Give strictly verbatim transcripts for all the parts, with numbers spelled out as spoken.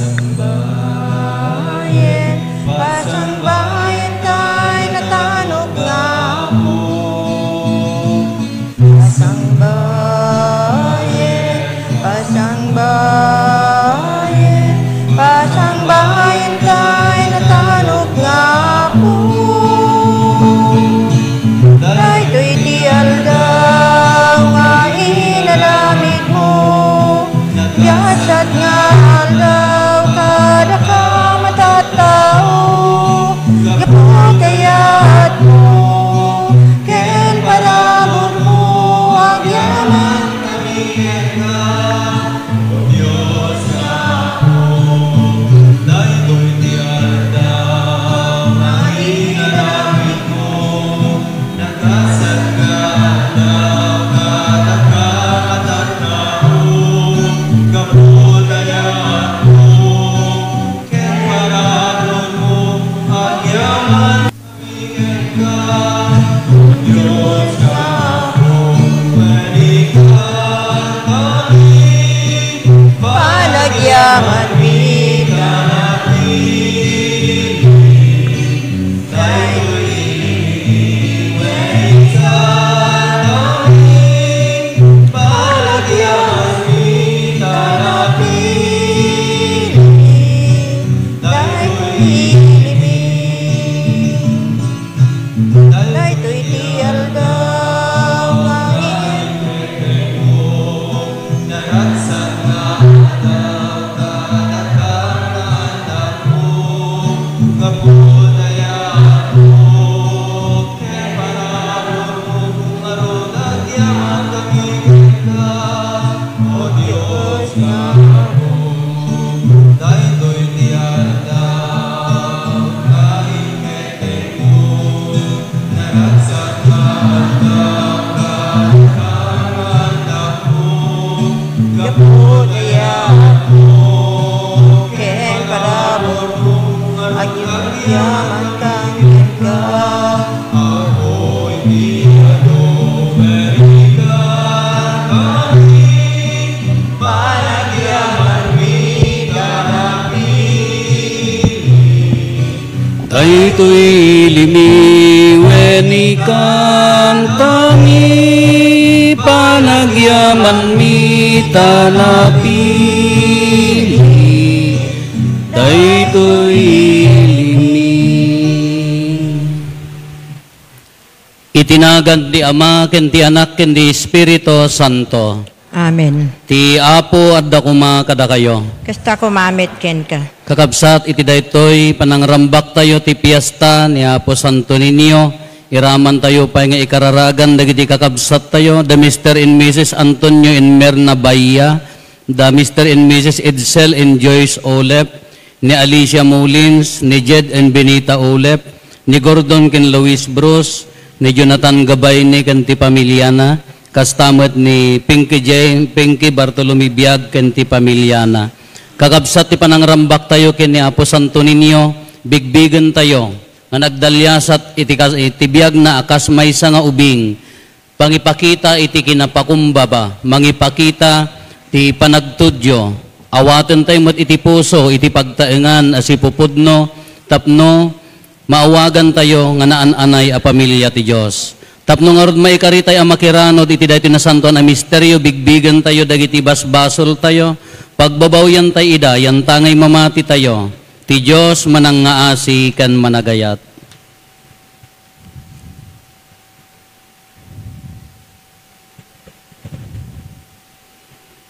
Pasangbayen, pasangbayen tay natanok nga Apo. Pasangbayen, pasangbayen, pasangbayen tay natanok nga Apo. Daytoy ti aldaw nga inaramidmo. Nagasat nga aldaw kadaka, matattao, gapu ta yaatmo ken paraburmo, agyaman kami kenka, O Dios nga Apo. Daytoy ti aldaw nga inaramidmo. Nagasat nga aldaw kadaka, matattao, gapu ta yaatmo ken paraburmo, agyaman kami kenka, O Dios nga Apo, wen ikkan kami, panagyamanmi ta napili. Daytoy ilimimi, wen ikkan kami, panagyamanmi ta napili. Daytoy ilimimi. Daytoy ti aldaw nga Naragsak nga aldaw, kadakanan damo, gapu ta yaatmo, ken paraburmo, ngarud, agyaman kami kenka, O Dios nga Apo. Daytoy ti aldaw nga iket Naragsak nga aldaw, kadakanan damo, gapu ta yaatmo, ken paraburmo, agyaman kami kenka. Apo iti adu, wen ikkan kami, panagyamanmi ta napili. Daytoy ilimimi, wen ikkan kami, panagyamanmi ta napili. Daytoy ilimimi. Iti nagan ti Ama, ken ti Anak, ken ti Espiritu Santo. Amen. Ti Apo adda koma kadakayo. Kasta koma met kenka. Kakabsat, iti daytoy panangrambaktayo ti piesta ni Apo Santo Niño, iramantayo pay nga ikararagan dagiti kakabsattayo, da Mister and Missus Antonio and Merna Baya, da Mister and Missus Edsel and Joyce Olep, ni Alicia Mullins, ni Jed and Benita Olep, ni Gordon ken Luis Bruce, ni Jonathan Gabayne ken ti pamiliana, kasta met ni Pinky J, Pinky Bartolome Biag ken ti pamiliana. Kakabsat ti panangrambaktayo ken ni Apo Santo Niño, bigbigentayo nga nagdaliasat iti kas-, iti biagna a kas maysa nga ubing, pangipakita iti kinapakumbaba, mangipakita ti panagtudyo. Awatentayo met iti puso, iti pagtaengan a sipupudno tapno maawagantayo nga naan-anay a pamilia ti Dios. Tapno ngarud maikaritay a makiranod iti daytoy nasantoan a misterio, bigbigentayo dagiti basbasoltayo, pagbabawiantay ida, yantangay mamatitayo. Ti Dios manangngaasi ken managayat.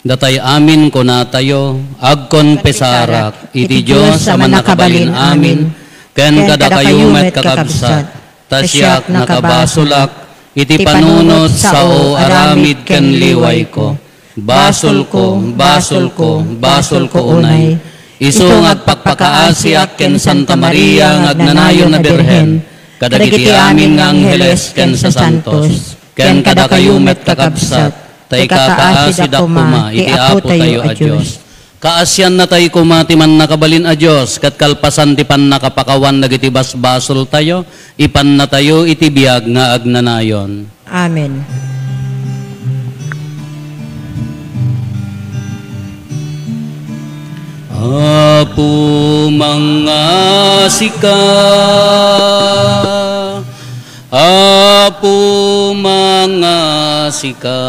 Datay amin kunatayo, agkonfesarak iti Dios a Mannakabalin-amin, ken kadakayo met, kakabsat, ta siak nakabasolak iti panunot, sao, aramid ken liwayko. Basolko, basolko, basolko unay. Isu nga agpakpakaasiak ken Santa Maria nga agnanayon a Birhen, kadagiti amin nga angheles ken sasantos, ken kadakayo met, kakabsat, ta ikakaasidak koma iti Apotayo a Dios. Kaasiannatay koma ti Mannakabalin a Dios, ket kalpasan ti pannakapakawan dagiti basbasoltayo, ipannatayo iti biag nga agnanayon. Amen. Apo, mangngasika. Apo, mangngasika.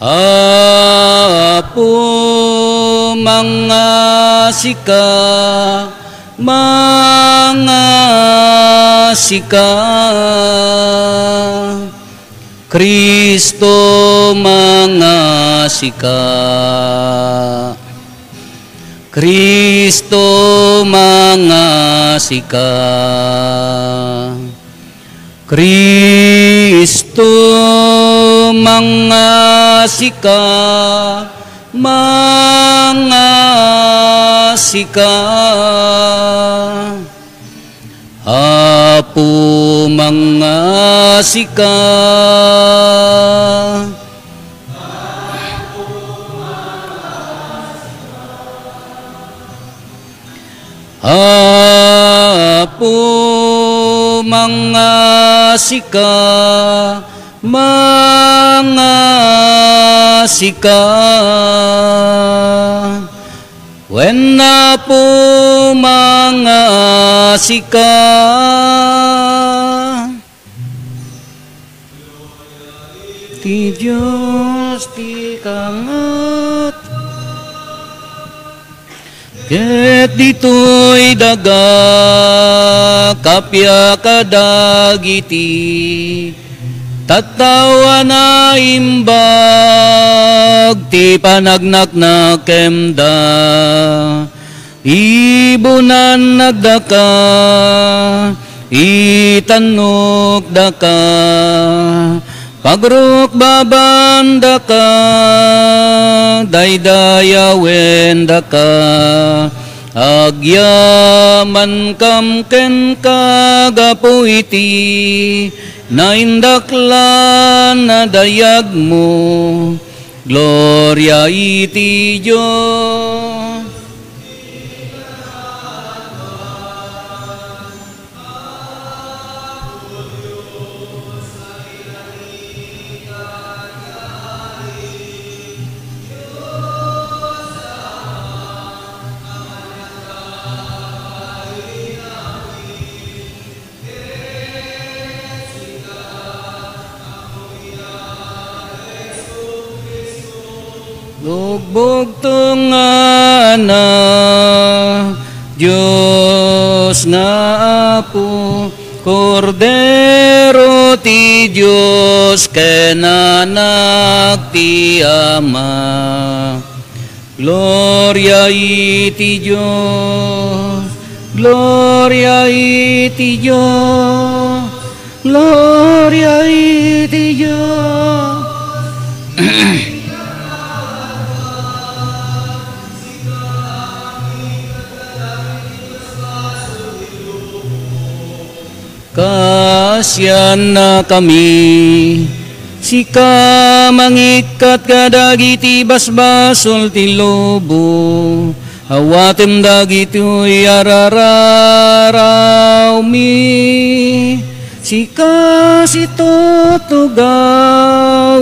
Apo, mangngasika, mangngasika. Cristo, mangngasika. Cristo, mangngasika. Cristo, mangngasika, mangngasika. Apo, mangngasika. Apo, mangngasika, mangngasika. Wen, Apo, mangngasika. Ti Dios ti kangat. Ket ditoy daga, kappia kadagiti tattao a naimbag ti panagnaknakemda. Ibunannakdaka, itannukdaka, pagrukbabandaka, daydayawendaka, agyamankam kenka gapu iti naindaklan a dayagmo. Gloria iti Dios. Bugbugtong nga Anak, Dios nga Apo, Kordero ti Dios ken Anak ti Ama. Gloria iti Dios, gloria iti Dios, gloria iti Dios. Kaasiannakami, sika mangikkat kadagiti basbasol ti lubong, awatem dagitoy a rararawmi. Sika situtugaw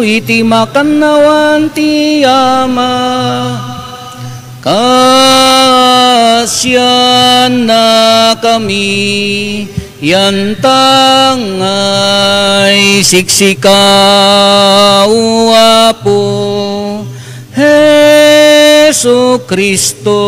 iti makannawan ti Ama. Kaasiannakami, yantangay siksika, O Apo Jesu-Cristo,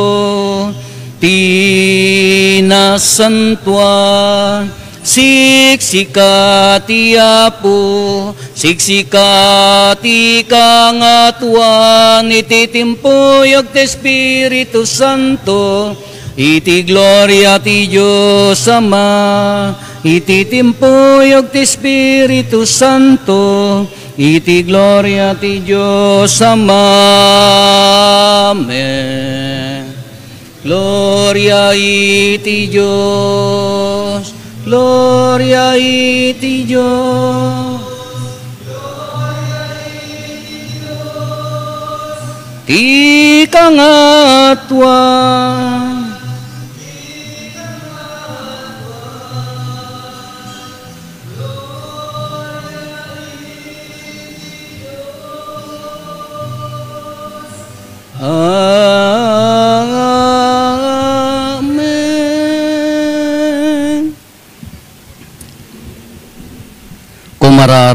ti nasantoan. Siksika ti Apo, siksika ti kangatoan iti timpuyog ti Espiritu Santo, iti gloria ti Dios Ama, iti timpuyog ti Espiritu Santo, iti gloria ti Dios Ama. Amen. Gloria iti Dios, gloria iti Dios. Ti kangatoan.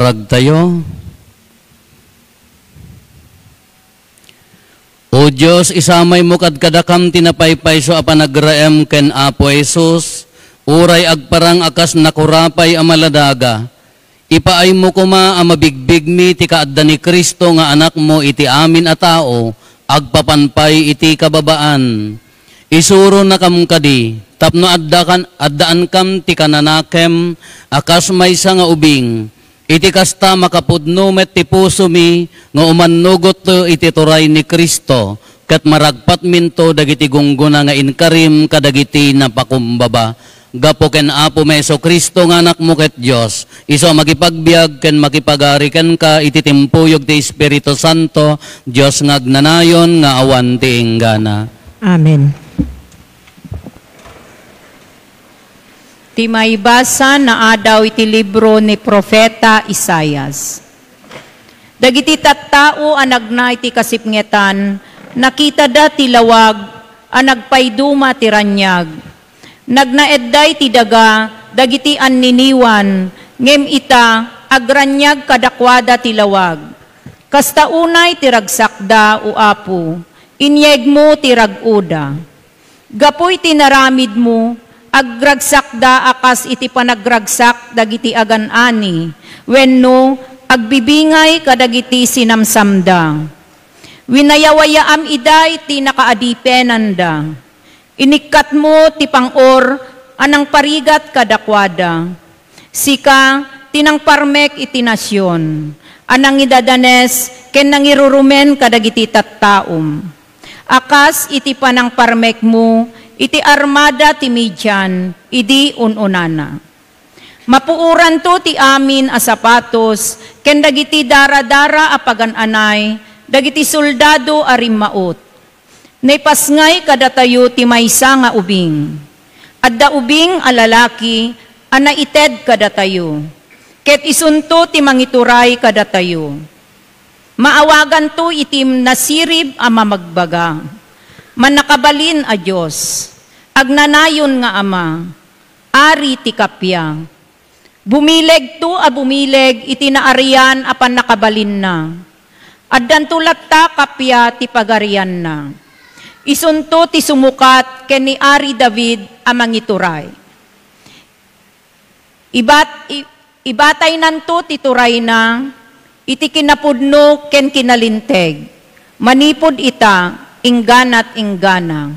Ragtayo. O Dios, isamaymo kadkadakam ti napaypayso a panagraem ken Apo Jesus, uray agparang a kas nakurapay a maladaga. Ipaaymo koma a mabigbigmi ti kaadda ni Cristo nga Anakmo iti amin a tao, agpapan pay iti kababaan. Isuronakam kadi, tapno addakan, addaankam ti kananakem a kas maysa nga ubing, iti kasta, makapudno met ti pusomi nga umannogotto iti turay ni Cristo, ket maragpatminto dagiti gunggona nga inkarim kadagiti napakumbaba. Gapu ken Apomi Jesu-Cristo nga Anakmo ket Dios, isu a makipagbiag ken makipagari kenka iti timpuyog ti Espiritu Santo, Dios nga agnanayon nga awan ti inggana. Amen. Ti maibasa naadaw iti libro ni Profeta Isaias. Dagiti tattao a nagna iti kasipngetan, nakitada ti lawag a nagpaiduma ti raniag. Nagnaedda iti daga dagiti anniniwan, ngem ita, agraniag kadakuada ti lawag. Kasta unay ti ragsakda, O Apo, inyegmo ti rag-oda. Gapu iti naramidmo, agragsakda a kas iti panagragsak dagiti agan-ani, wenno agbibingay kadagiti sinamsamda. Winayawayaam ida iti nakaadipenanda. Inikkatmo ti pang-or a nangparigat kadakuada. Sika ti nangparmek iti nasion, a nangidadanes ken nangirurumen kadagiti tattaom. A kas iti panangparmekmo iti armada ti Midian idi un-unana. Mapuoranto ti amin a sapatos ken dagiti daradara a pagan-anay dagiti soldado a rimmaut. Naipasngay kadatayo ti maysa nga ubing. Adda ubing a lalaki a naited kadatayo, ket isunto ti mangituray kadatayo. Maawaganto iti nasirib a mamagbaga, Mannakabalin a Dios, Agnanayon nga Ama, Ari ti kappia. Bumilegto a bumileg iti naarian a pannakabalinna. Addanto latta kappia ti pagarianna. Isunto ti sumukat ken ni Ari David a mangituray. Ibat-, i-, ibataynanto ti turayna iti kinapudno ken kinalinteg, manipud ita, ingganat inggana.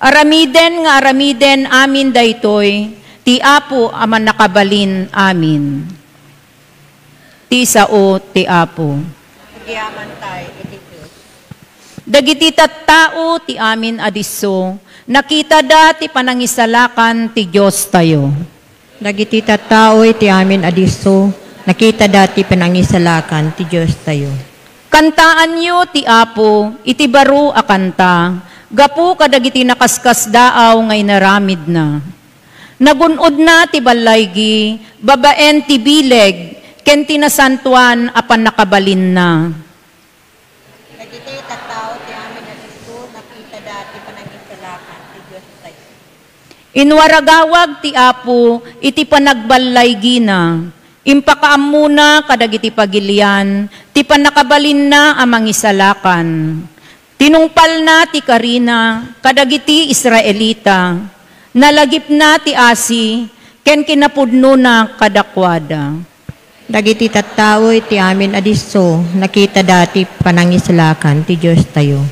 Aramiden nga aramiden amin daytoy ti Apo a Mannakabalin Amin. Ti sao ti Apo. Agyamankami iti Dios. Dagiti tattao ti amin a disso, nakitada ti panangisalakan ti Diostayo. Dagiti tattao iti amin a disso, nakitada ti panangisalakan ti Diostayo. Kantaanyo ti Apo iti baro a kanta, gapu kadagiti nakaskasdaaw nga inaramidna. Nagun-odna ti ballaygi babaen ti bileg ken ti nasantoan a pannakabalinna. Dagiti tattao ti amin a disso, nakitada ti panangisalakan ti Diostayo. Inwaragawag ti Apo iti panagballaygina, impakaammona kadagiti pagilian ti pannakabalinna a mangisalakan. Tinungpalna ti karina kadagiti Israelita, nalagipna ti asi ken kinapudnona kadakuada. Dagiti tattao iti amin a disso, nakitada ti panangisalakan ti Diostayo.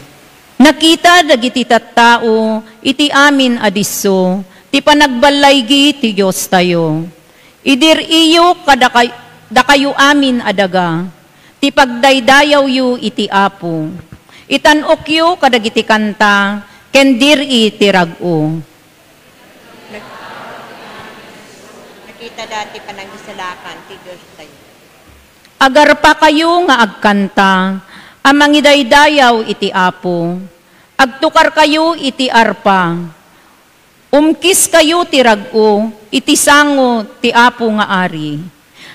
Nakita dagiti tattao iti amin a disso ti panagballaygi ti Diostayo. Idir-iyo kadakay-, dakayo amin a daga ti pagdaydayawyo iti Apo. Itan-okyo kadagiti kanta ken dir-i ti rag-o. Nag-, nakitada ti panangisalakan ti Diostayo. Agarpakayo nga agkanta a mangidaydayaw iti Apo. Agtukarkayo iti arpa. Umkiskayo ti rag-o iti sango ti Apo nga Ari,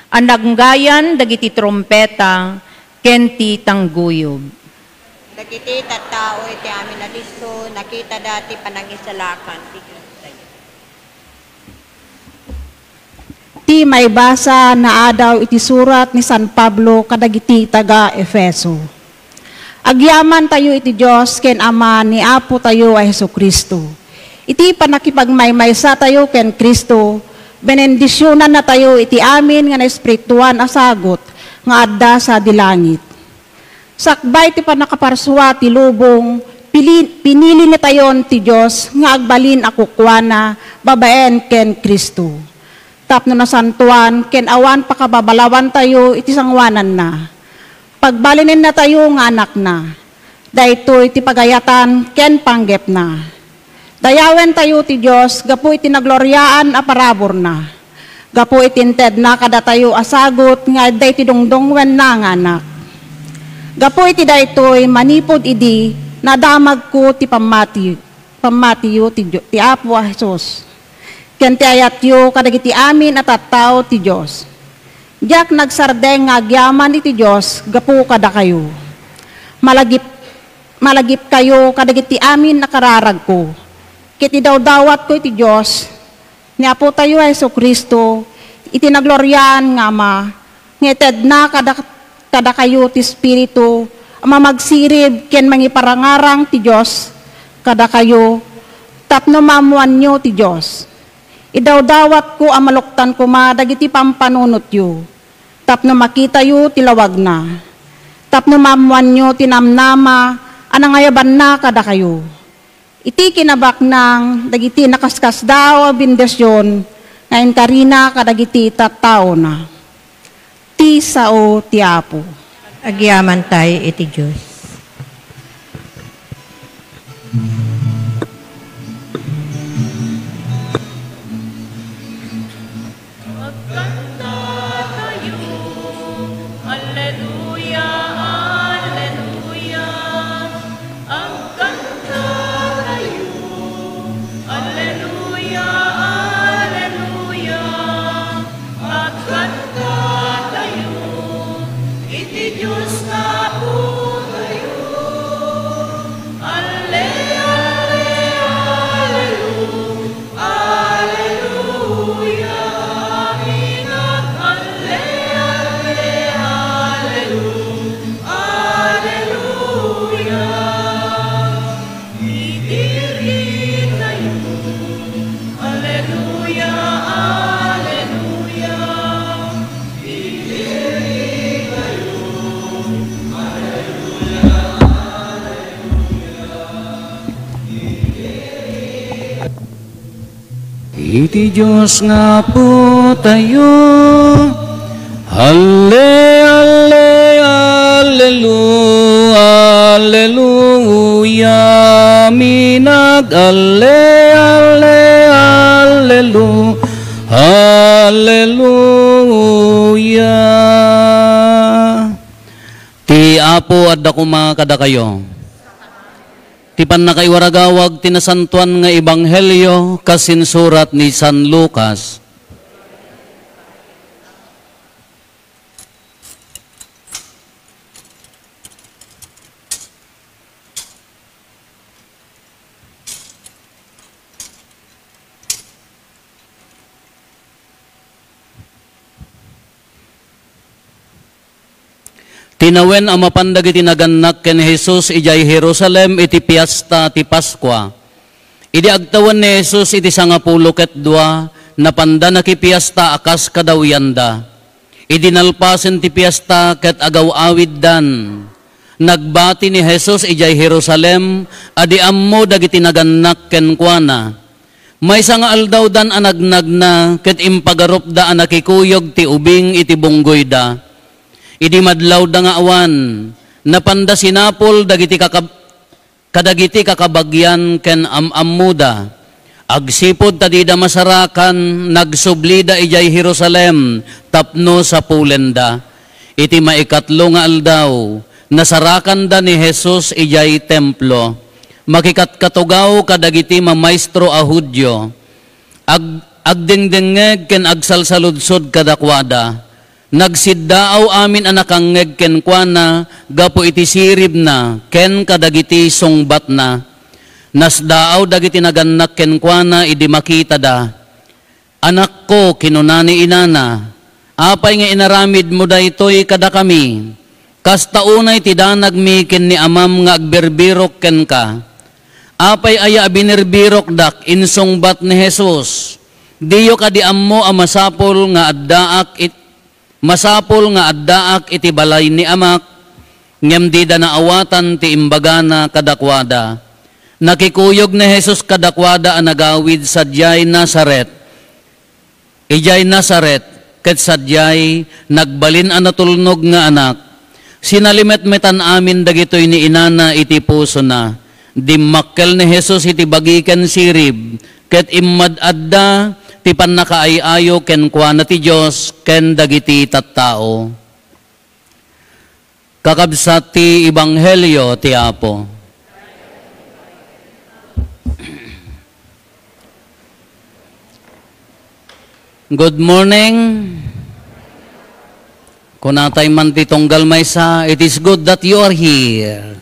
a nanggayan dagiti trumpeta ken ti tangguyog. Dagiti tattao iti amin a disso, nakitada ti panangisalakan ti Diostayo. Ti maibasa naadaw iti surat ni San Pablo kadagiti taga-Efeso. Agyamantayo iti Dios ken Ama ni Apotayo a Jesu-Cristo. Iti pannakipagmaymaysatayo ken Cristo, benendisionannatayo iti amin nga naespirituan a sagut nga adda sadi langit. Sakbay ti pannakaparsua ti lubong, pili-, pinilinitayon ti Dios nga agbalin a kukuana babaen ken Cristo. Tapno nasantoan ken awan pakababalawantayo iti sangoananna. Pagbalinennatayo nga anakna. Daytoy ti pagayatan ken panggepna. Dayawentayo ti Dios gapu iti nagloriaan a paraburna, gapu iti intedna kadatayo a sagut nga adda iti dungdungngoenna nga Anak. Gapu iti daytoy, manipud idi, nadamagko ti pammati-, pammatiyo ti Dio-, ti Apo a Jesus, ken ti ayatyo kadagiti amin a tattao ti Dios. Diak nagsardeng nga agyaman iti Dios gapu kadakayo. Malagip-, malagipkayo kadagiti amin a kararagko, ket idawdawatko iti Dios, ni Apotayo a Jesu-Cristo, iti nagloriaan nga Ama, nga itedna kada-, kadakayo ti Espiritu a mamagsirib ken mangiparangarang ti Dios kadakayo tapno maammoanyo ti Dios. Idawdawatko a maluktan koma dagiti pampanunotyo tapno makitayo ti lawagna, tapno maammoanyo ti namnama a nangayabanna kadakayo. Iti kinabaknang dagiti nakaskasdaaw a bendision nga inkarina kadagiti tattaona. Ti sao ti Apo. Agyamantay iti Dios. Agkantatayo, alleluia, alleluia. Agkantatayo, alleluia, alleluia. Agkantatayo iti Dios nga Apotayo. Alle, alle, alleluia. Alleluia, amin, alle, alle, alleluia, alleluia. Idiritayo, alleluia, alleluia. Idiritayo, alleluia, alleluia. Iti Dios nga Apotayo. Alle, alle, allelu-, alleluia. Minag-alle, alle, allelu-, alleluia. Ti Apo adda koma kadakayo. Ti pannakaiwaragawag ti Nasantoan nga Ebanghelio kas insurat ni San Lucas. Tinawen a mapan dagiti nagannak ken Jesus idiay Jerusalem iti piesta ti Paskua. Idi agtawen ni Jesus iti sangapulo ket dua, napanda nakipiesta a kas kadawyanda. Idi nalpasen ti piesta ket agaw-awiddan, nagbati ni Jesus idiay Jerusalem a di ammo dagiti nagannak kenkuana. Maysa nga aldawdan a nagnagna ket impagarupda a nakikuyog ti ubing iti bunggoyda. Idi madlawda nga awan, napanda sinapul dagiti kakab-, kadagiti kakabagian ken am-ammoda. Agsipud ta dida masarakan, nagsublida idiay Jerusalem tapno sapulenda. Iti maikatlo nga aldaw, nasarakanda ni Jesus idiay Templo. Makikatkatugaw kadagiti mamaestro a Judio. Ag-, agdengdengngeg ken agsalsaludsod kadakuada. Nagsiddaaw amin a nakangngeg kenkuana gapu iti siribna ken kadagiti sungbatna. Nasdaaw dagiti nagannak kenkuana idi makitada. "Anakko," kinuna ni inana, "apay nga inaramidmo daytoy kadakami? Kasta unay ti danagmi ken ni amam nga agbirbirok kenka. Apay aya a binirbirokdak?" insungbat ni Jesus. "Diyo kadi ammo a masapul nga addaak it-, masapul nga addaak iti balay ni Amak?" Ngem dida naawatan ti imbagana kadakuada. Nakikuyog ni Jesus kadakuada a nagawid sadiay Nazaret. Idiay Nazaret, ket sadiay, nagbalin a natulnog nga anak. Sinalimetmetan amin dagitoy ni inana iti pusona. Dimmakkel ni Jesus iti bagi ken sirib, ket immad-adda ti pannakaay-ayo kenkuana ti Dios ken dagiti tattao. Kakabsat ti Ebanghelio ti Apo. Good morning. Kunatay man ti tunggal maysa, "It is good that you are here."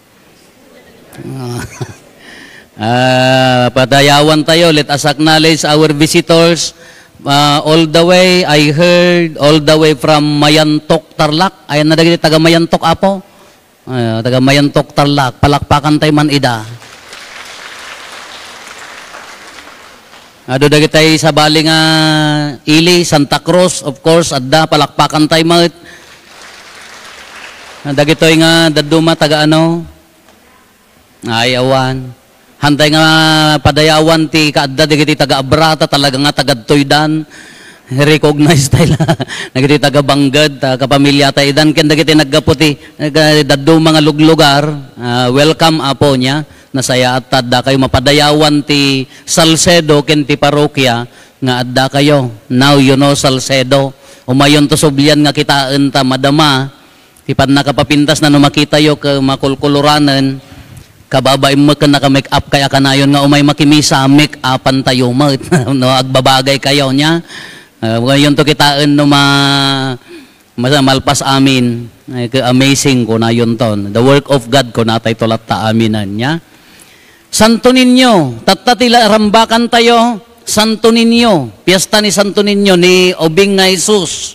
Ah, padayawan tayo. Let us acknowledge our visitors. Ah, all the way, I heard, all the way from Mayantok, Tarlac. Ayan na dagiti taga Mayantok, Apo. Ay, taga Mayantok, Tarlac. Palakpakan tayo man ida. Adu dagiti sabali nga ili, Santa Cruz, of course, adda, palakpakan tayo met. Dagitoy nga dadduma, taga ano? Ay, awan. Hantay nga padayawan ti kaadda dagiti taga Abra, ta talaga nga tagadtoydan. Recognize tayo la. Dagiti taga Banged, ta kapamilya tayo idan, ken dagiti naggapu ti, nagdadduma nga luglugar. Ah, welcome, Apo, nia. Nasayaat ta adda kayo mapadayawan ti Salcedo ken ti parokia nga adda kayo. Now you know Salcedo. Umayon to sublian nga kitaen ta madama. Ti pannakapapintas na no makitayo ket makulkuloranen, kababain met ken naka-make up kay a kanayon nga umay makimisa, make upan tayo met, no, agbabagay kayo nia. Ah, ngayon to kitaen no ma-, mas-, malpas amin. Ay, ke-, amazing kunayon to. The work of God kunatay to latta aminen nia. Santo Niño, tatta ti la-, rambakan tayo, Santo Niño, piesta ni Santo Niño, ni ubing nga Jesus.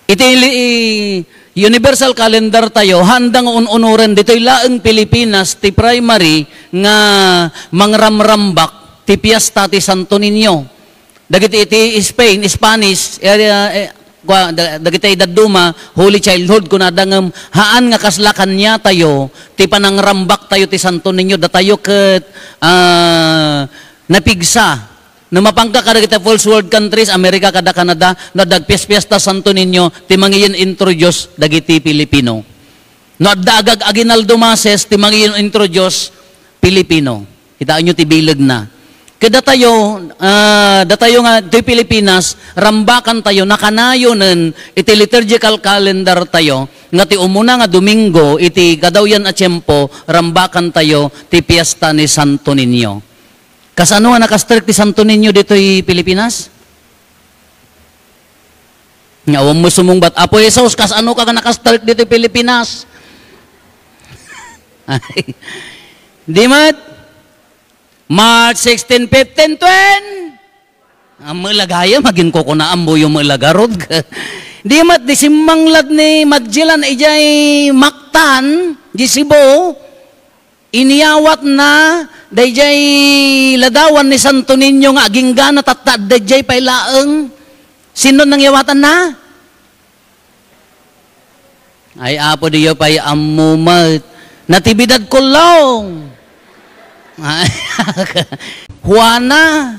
Iti li-, i-, universal calendar tayo, haanda nga un-unoren ditoy laeng Pilipinas ti primary nga mangramrambak ti piesta ti Santo Niño. Dagiti iti Spain, Spanish, eh, eh, kua-, da-, dagiti dadduma, Holy Childhood, kunada ngem haan nga kasla kaniatayo ti panangrambak tayo ti Santo Niño, datayo ket, ah, napigsa. No mapanka kadagiti first world countries, America kada Canada, no adda agpiaspiesta Santo Niño, ti mangiyen-introduce dagiti Pilipino. No adda agag-, aguinaldo masses, ti mangiyen-introduce, Pilipino. Kitaenyo ti bilegna. Ket datayo, ah, datayo nga ti Pilipinas, rambakan tayo, nakanayonen iti liturgical calendar tayo, nga ti umuna nga Domingo, iti kadawyan a tiempo, rambakan tayo ti piesta ni Santo Niño. Kasano nga nakastrek ti Santo Niño ditoy Pilipinas? Nga awan mo sumungbat, "Apo Jesus, kasano ka nga nakastrek ditoy Pilipinas?" Di met? March sixteen, fifteen, twenty. Ang malagaya, maging kukunaan mo yung malagarod. Di met, di simmanglad ni Magellan, ijay Mactan, di Cebu. Iniyawatna dayjay ladawan ni Santo Niño nga aginggana tatta dayjay pay laeng. Sino nangyawatanna? Ay, Apo, diyo pay ammo met. Natividad Colong. Ay, Juana.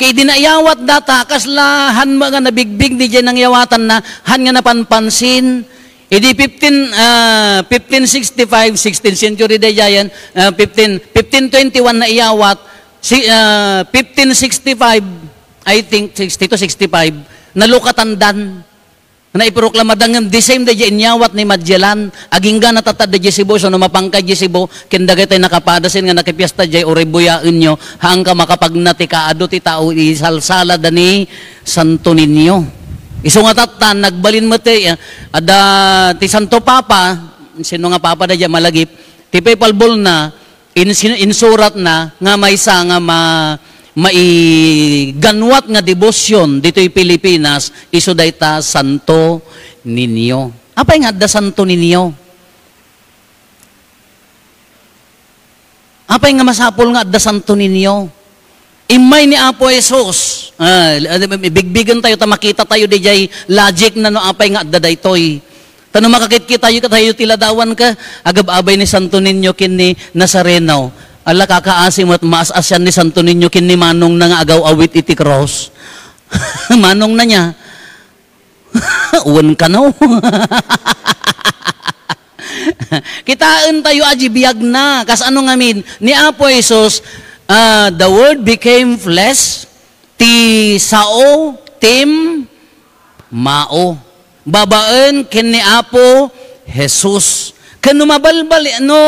Kay idi naiyawat data, kasla han nga nabigbig dayjay nangyawatanna, han nga napanpansin. Idi fifteen, ah, fifteen sixty-five, sixteenth century dayjayen, ah, fifteen, fifteen twenty-one naiyawat, si, ah, fifteen sixty-five, I think, sixty to sixty-five, nalukatandan. Naiproklamadda ngem the same dayjay inyawat ni Magellan, agingga natatta dayjay Cebu, so no mapangka dayjay Cebu, ken dagitoy nakapadasin nga nakipiesta dayjay, uray buyaenyo, haanka makapagna ti kaadu ti tao, isalsalada ni Santo Niño. Isu nga tatta, nagbalin met, eh, adda ti Santo Papa, sino nga Papa dayjay malagip, ti papal bullna, Insi-, insuratna nga maysa nga ma-, maiganwat nga debosyon ditoy Pilipinas, isu dayta Santo Niño. Apay nga adda Santo Niño? Apay nga masapul nga adda Santo Niño? Immay ni Apo Jesus. Ah, bigbigen tayo ta makita tayo dijay logic na no apay nga adda daytoy. Ta no makakitkita tayo, tayo ti ladawan ka, agab-abay ni Santo Niño ken ni Nazareno. Ala, kakaasi met, maas-asian ni Santo Niño ken ni manongna nga agaw-awit iti krus. Manongna niya. Wen kano. Kitaen tayo a di biagna. Kasano ngamin? Ni Apo Jesus, ah, "The Word became flesh," ti sao, tim, mao. Babaen ken ni Apo Jesus. Ken no mabalbal, no,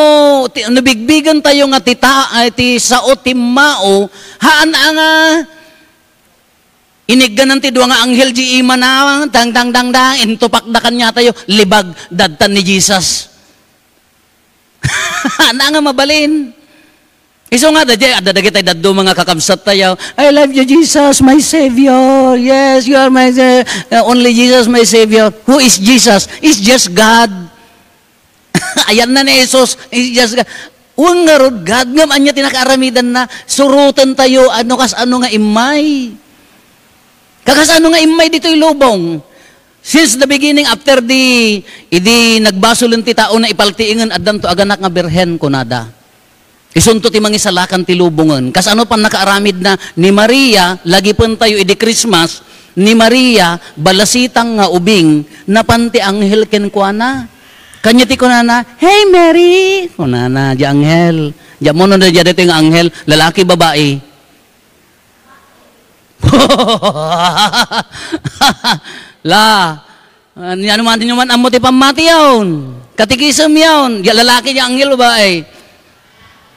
ti, no bigbigen tayo nga ti ta-, ay, ti sao, tim, mao, haan a nga inigganan ti dua nga anghel di imana, dang, dang, dang, dang, intupakda kaniatayo, libag, dadtan ni Jesus. Haan a nga mabalin. Isu nga, dadi, adda dagiti dadduma nga kakabsat tayo, "I love you, Jesus, my Savior. Yes, you are my Sa-, uh, only Jesus, my Savior." Who is Jesus? Is just God. Ayanna ni Jesus, is just God. Wen ngarud, God, ngem ania ti nakaaramidanna? Suroten tayo, ano, kasano nga immay? Kakasano nga immay ditoy lubong? Since the beginning, after di, idi nagbasolen ti tao na ipaltiingen, addanto aganak nga birhen, kunada. Isunto ti mangisalakan ti lubongen. Kasano pannakaaramidna ni Maria, lagipen tayo idi Christmas, ni Maria, balasitang nga ubing, napan ti anghel kenkuana. Kanya ti kunana, "Hey, Mary!" Kunana, di anghel. Di ammo no, di daytoy nga anghel, lalaki, babai. La, ano man, ano man, ammo ti pammati yaon. Katikisem yaon. Di lalaki, di anghel, babai.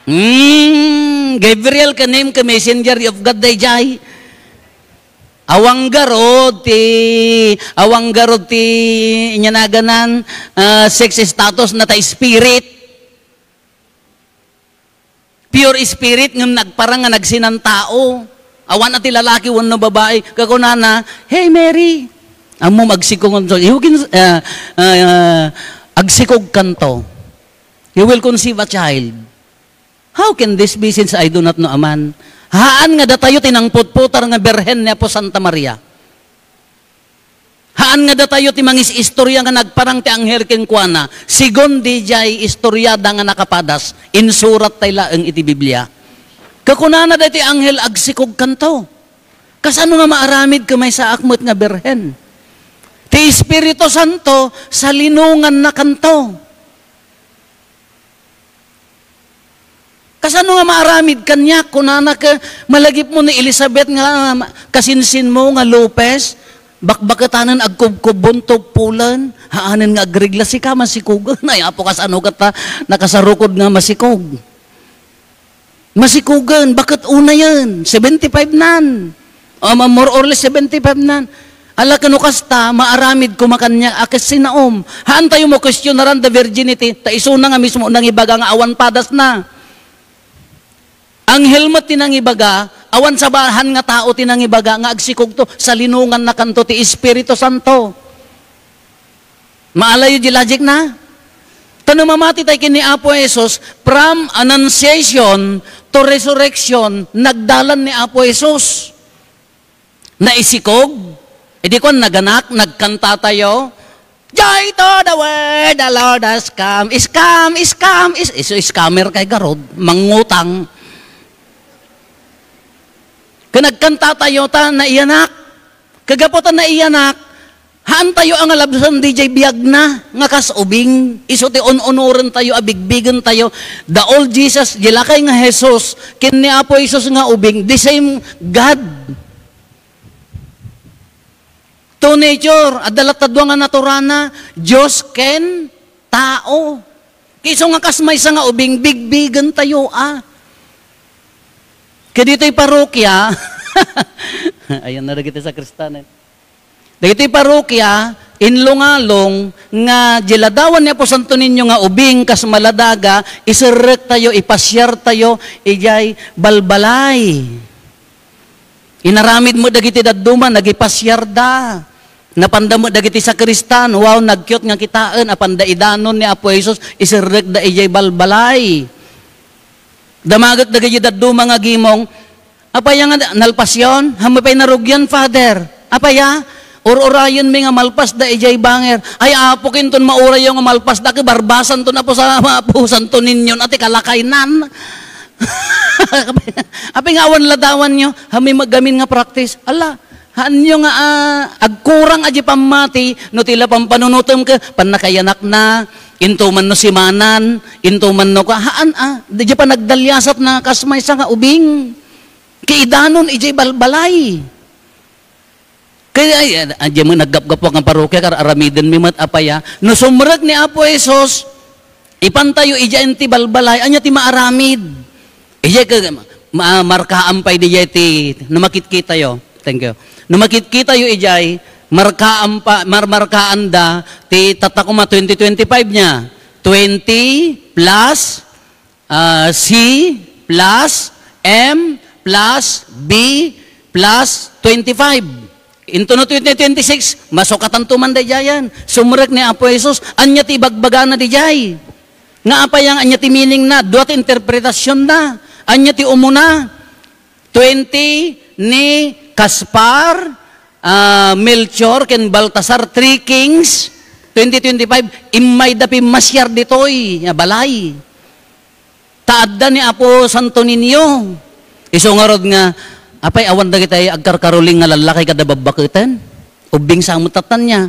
Hmm, Gabriel, ka name ka messenger of God, dayjay. Awan garud ti, awan garud ti, inyanagan, ah, sex status na ta spirit. Pure spirit ngem nagparang nga nagsinantao. Awan a ti lalaki wenno babai. Kakunana, "Hey, Mary." Ammom, agsikog kanto. You can, ah, ah, agsikog kanto. You will conceive a child. How can this be since I do not know a man? Haan nga datayo ti nangputputar nga birhen ni Apo Santa Maria. Haan nga datayo ti mangis-istorya nga nagparang ti anghel kenkuana, sigun didiay istoriada nga nakapadas, insurat tay laeng iti Biblia. Kakunana daytoy anghel, "Agsikog kanto. Kasano nga maaramid ket maysaak met nga birhen? Ti Espiritu Santo, salinonganna kanto." Kasano nga maaramid kaniak? Kunana, ke, malagipmo ni Elizabeth nga, ah, kasinsinmo nga Lopez, bakbaketanen agkubkubbon, tuppolen, haanen nga agregla, sika masikogen. Ay, Apo, kasano ket ta nakasarukod nga masikog? Masikogen, baket unayen, seventy-five nan. Um, more or less seventy-five nan. Ala, ken no kasta, maaramid koma kaniak a ket sinaom. Haan tayo makuestionaran the virginity, ta isuna nga mismo nangibaga nga awan padasna. Anghel met ti nangibaga, awan sabahan nga tao ti nangibaga nga agsikogto, salinonganna kanto ti Espiritu Santo. Maalayo di logic na? Ta no mamati tay ken ni Apo Jesus, from annunciation to resurrection, nagdalan ni Apo Jesus. Naisikog, idi kuan, naganak, nagkanta tayo, "Joy to the world, the Lord has come, is come, is come, is," isu scammer kay garud, mangutang. Ken nagkanta tayo ta naiyanak. Kagapu ta naiyanak, haan tayo a nga labsen didiay biagna nga kas ubing. Isu ti un-unoren tayo a bigbigen tayo. The old Jesus, di lakay nga Jesus, ken ni Apo Jesus nga ubing, the same God. Two nature, adda latta dua nga naturana, Dios ken tao. Isu nga kas maysa nga ubing, bigbigen tayo, a. Kaditoy parokya, ayan na dagiti sakristan, eh. Dagiti parokya, inlungalong nga di ladawan ni Apo Santo Niño nga ubing kas maladaga, iserrek tayo, ipasiar tayo, idiay balbalay. Inaramid met dagiti dadduma, nagipasiarda. Napanda met dagiti sakristan, wow, nagkiot nga kitaen, apanda idanon ni Apo Jesus, iserrekda idiay balbalay. Damaget dagiti dadduma nga gimong, "Apay nga nalpasyon? Haanmi pay narugian, Father. Apay a? Ur-urayenmi nga malpasda idiay banger." "Ay, Apo, inton maurayyo nga malpasda, ket barbasanton, Apo, sa, Apo, Santo Niño, a ti kalakaynan." "Apay nga awan ladawanyo? Haanmi met gamin nga practice." Ala, haanyo nga, ah, agkurang a di pammati, no ti la pampanunotem ket pannakayanakna, intoman no simanan, intoman no ka, haan, ah, di panagdaliasatna kas maysa nga ubing. Kaidanon idiay balbalay. Kaya, ay, ay, ay, di mo naggapgapo nga parokya, kar-, aramidenmi met, apay a. No sumrek ni Apo Jesus, ipantayo idiay ti balbalay, anya ti maaramid? Idiay ka, ma-, markaan pay didiay ti, no makitkitayo. Thank you. No makitkitayo idiay, markaan pa, mar-, markaanda ti tatta koma twenty twenty-five niya. Twenty plus, ah, C plus M plus B plus twenty-five. Into no twenty twenty-six, masukatanto man daydiayen. Sumrek ni Apo Jesus, anya ti ibagbagana didiay? Nga apay nga anya ti meaning na? Dua ti interpretasyon na. Anya ti umuna? Twenty ni Gaspar, ah, Melchor, ken Baltasar, three kings, twenty twenty-five, immayda pimmasiar ditoy nga balay. Ta adda ni Apo Santo Niño. Isu ngarud nga, apay awan dagiti agkarkaruling nga lallakay kada babbaketen? Ubbing sa met tattan niya.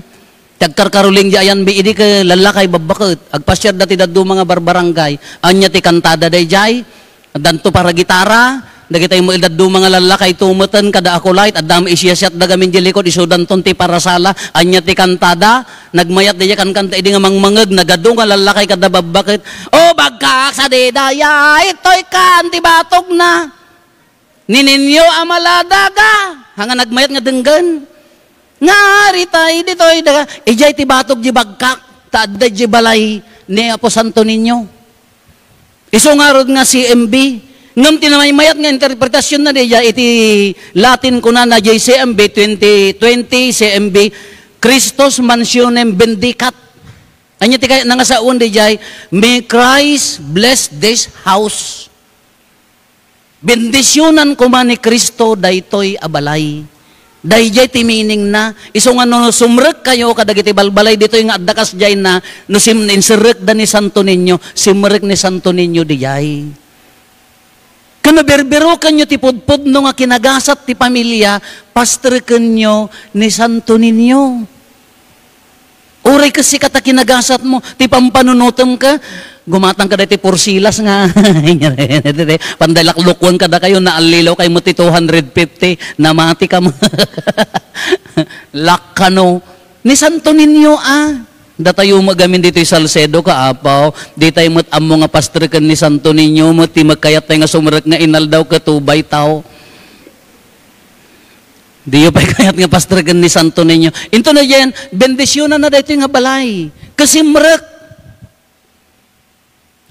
Ti agkarkaruling di ayanbi idi ket lallakay babbaket. Agpasiarda ti dadduma nga barbarangay. Anya ti kantada daydiay? Addanto para gitara. Dagiti mo dadduma nga lallakay tumeten kada akulay. Adda mo isiyasiatda gamin di likod, isudanton ti parasala. Anya ti kantada? Nagmayat daydiay kankanta idi nga mangmangeg, nagadu nga lallakay kada babbaket. "O bagkak, sadi dayay, itoy kan ti batogna. Ni Niño a maladaga." Haan nga nagmayat nga denggen. "Nga aritay ditoy daga." Idiay ti batog di bagkak, ta adda di balay ni Apo Santo Niño. Isu ngarud nga C M B. Ngem ti namaymayat nga interpretasyon na diya iti Latin, kunana diay C M B twenty twenty, C M B, "Christus mansionem benedicat." Anya ti kayat nga sawen diay, "May Christ bless this house." Bendisionan koma ni Cristo daytoy a balay. Daydiay ti meaning na. Isu nga no sumrekkayo kadagiti balbalay ditoy nga adda kasdiay na, no sim-, inserrekda ni Santo Niño, simrek ni Santo Niño diay. Ken no birbirokenyo ti pudpudno nga kinagasat ti pamilia, pastrekenyo ni Santo Niño. Uray ket sika ta kinagasatmo, ti pampanunotem ka, gumatang ka daytoy porsilas nga, pandalaklukuan kadakayo, naallilaw kay mo ti two hundred fifty, namati ka mo. Lakkano. Ni Santo Niño, ah. Datayo met gamin ditoy Salcedo, kaapaw. Di tayo met ammo nga pastreken ni Santo Niño, met ti magkayat tayo nga sumrek nga inaldaw ket ubay tao. Diyo pay kayat nga pastreken ni Santo Niño. Into na diyan, bendisyonanna daytoy nga balay. Kasimrek.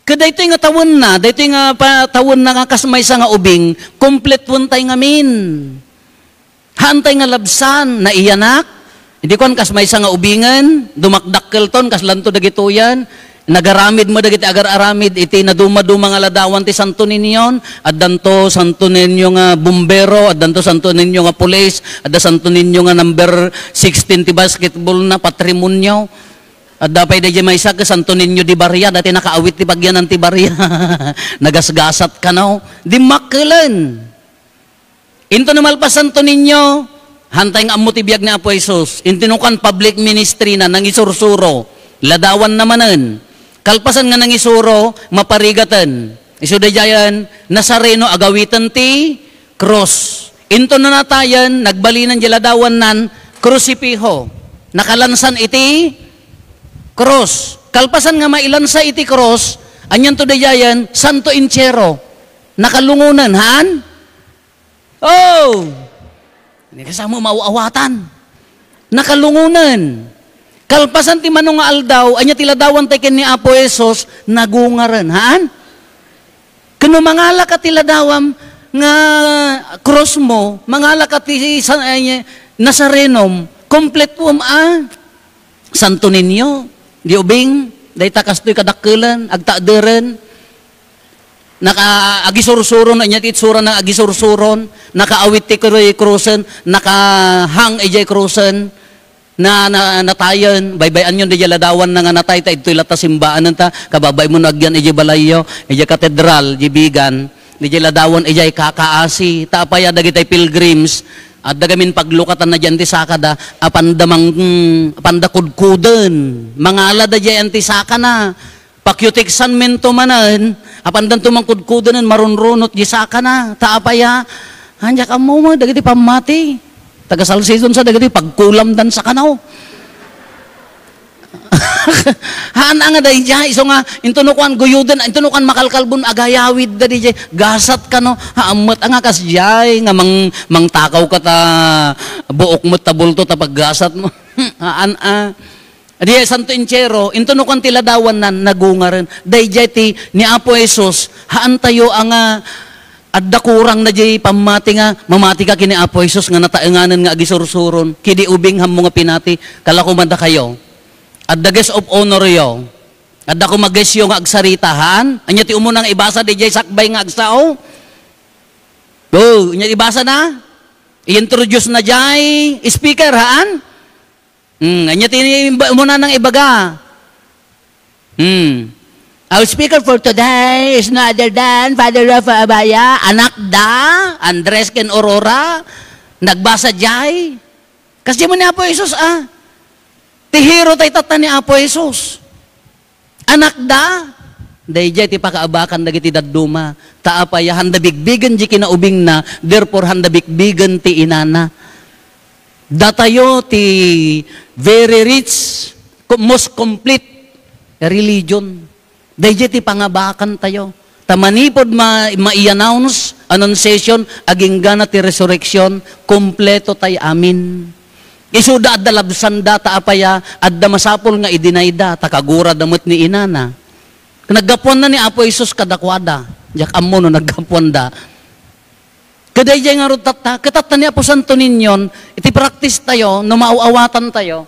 Ket daytoy nga tawenna, daytoy nga pa-, tawenna nga kas maysa nga ubing, kompletuentayo ngamin. Haantay nga labsan, naiyanak. Idi kuan kas maysa nga ubingen, dumakdakkelton, kaslanto dagitoyan. Nagaramid mo dagiti agar-aramid iti naduma-duma nga ladawan ti Santo Niño. Addanto Santo Niño nga bumbero, addanto Santo Niño nga pulis, adda Santo Niño nga number sixteen ti basketball na patrimonio. Adda pay daydiay maysa ket Santo Niño de Baria, dati nakaawit ti pagyanan ti Baria. Nagasgasat kano. Dimmakkelen. Into no malpas Santo Niño, haantay nga ammo ti biag ni Apo Jesus. Into no kuan public ministry na, nangisursuro. Ladawan na manen. Kalpasan nga nangisuro, maparigaten. Isu daydiayen, Nazareno, agawiten ti krus. Into no natayen, nagbalinen di ladawannan, krusipiho. Nakalansan iti krus. Kalpasan nga mailansa iti krus, anianto daydiayen, Santo Entierro. Nakalungonen, haan? Oh! Ni kasama maaw-awatan. Nakalungonen. Kalpasan ti mano nga aldaw, ania ti ladawan tayo ken ni Apo Jesus, nagungaren. Haan? Ken no mangalaka ti ladawam, nga krusmo, mangalaka ti sa-, ay, Nazarenom, kompletuem a Santo Niño, di ubing, dayta kastoy kadakkelan, agtaederen, naka-, agisursuron, ania ti itsurana nga agisursuron, nakaawit ti kru-, krusen, nakahang idiay krusen, na, na, natayen, baybay-anyon diay ladawanna nga natay, ta idtoy latta simbaanen ta, kababain mo no agyan idiay balayyo, idiay katedral, idiay Vigan, diay ladawan, idiay kakaasi, ta apay a dagitay pilgrims, adda gamin paglukatanna diay antisakada, apanda mang-, apanda kudkuden, mangalada diay antisakana, pakiutiksan mento manen, apandanto mangkudkudenen, marunrunot diay sakana, ta apay a, ania ka mo, dagiti pammati, taga Salcedo sa dagiti pagkulamdan sakana, o. Haan a nga daydiay, isu nga, into no kuan guyuden, into no kuan makalkalbon, agayawidda diay, gasat kano, haan met a nga kasdiay, nga mang-, mangtakaw ka ta buok met ta bulto ta paggasat mo. Haan a. Diay Santo Entierro, into no kuan ti ladawanna, nagungaren. Daydiay ti ni Apo Jesus, haan tayo a nga adda kurangna diay pammati nga mamati ka ken ni Apo Jesus nga nataenganen nga agisursuron, kidi ubing hammo nga pinati, kala koma dakayo. Adda guest of honor yo. Adda koma guest yo nga agsarita, haan? Ania ti umuna nga ibasa diay sakbay nga agsao? O, ania ti ibasa na? I-introduce na diay speaker, haan? Hmm, ania ti iba-, umuna nang ibaga? Hmm. Our speaker for today is no other than Father Rafa Abaya, anak da Andres ken Aurora. Nagbasa diay. Kasdiay mo ni Apo Jesus, a. Ti hero tay tatta ni Apo Jesus. Anak da, daydiay ti pakaabakan dagiti dadduma. Ta apay a, handa bigbigen diay kinaubingna, therefore handa bigbigen ti inana. Datayo ti very rich, co-, most complete religion. Daydiay ti pangabakantayo. Ta manipud ma-, mai-announce, annunciation, aginggana ti resurrection, kompleto tay amin. Isuda adda labsanda, ta apay a, adda masapul nga idinayda, ta kagurada met ni inana. Naggapuanna ni Apo Jesus kadakuada. Diak ammo no naggapuanda. Kadaydiay ngarud tatta, ket tatta ni Apo Santo Niñon, iti practice tayo, no maaw-awatan tayo,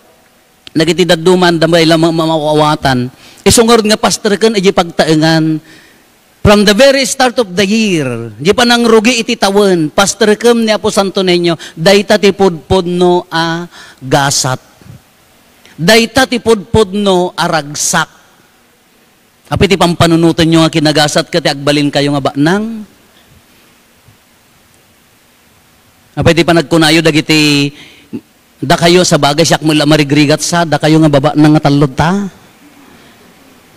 dagiti dadduma, anda met la ma-, ma-, maaw-awatan. Isu ngarud nga pastreken iti pagtaengan. From the very start of the year, di panangrugi iti tawen, pastreken ni Apo Santo Niño, dayta ti pudpudno a gasat. Dayta ti pudpudno a ragsak. Apay ti pampanunotenyo nga kinagasat ket ti agbalinkayo nga baknang? Apay ti panagkunayo dagiti dakayo, sabagay, siak met la marigrigat sa, dakayo nga babaknang nga talloda?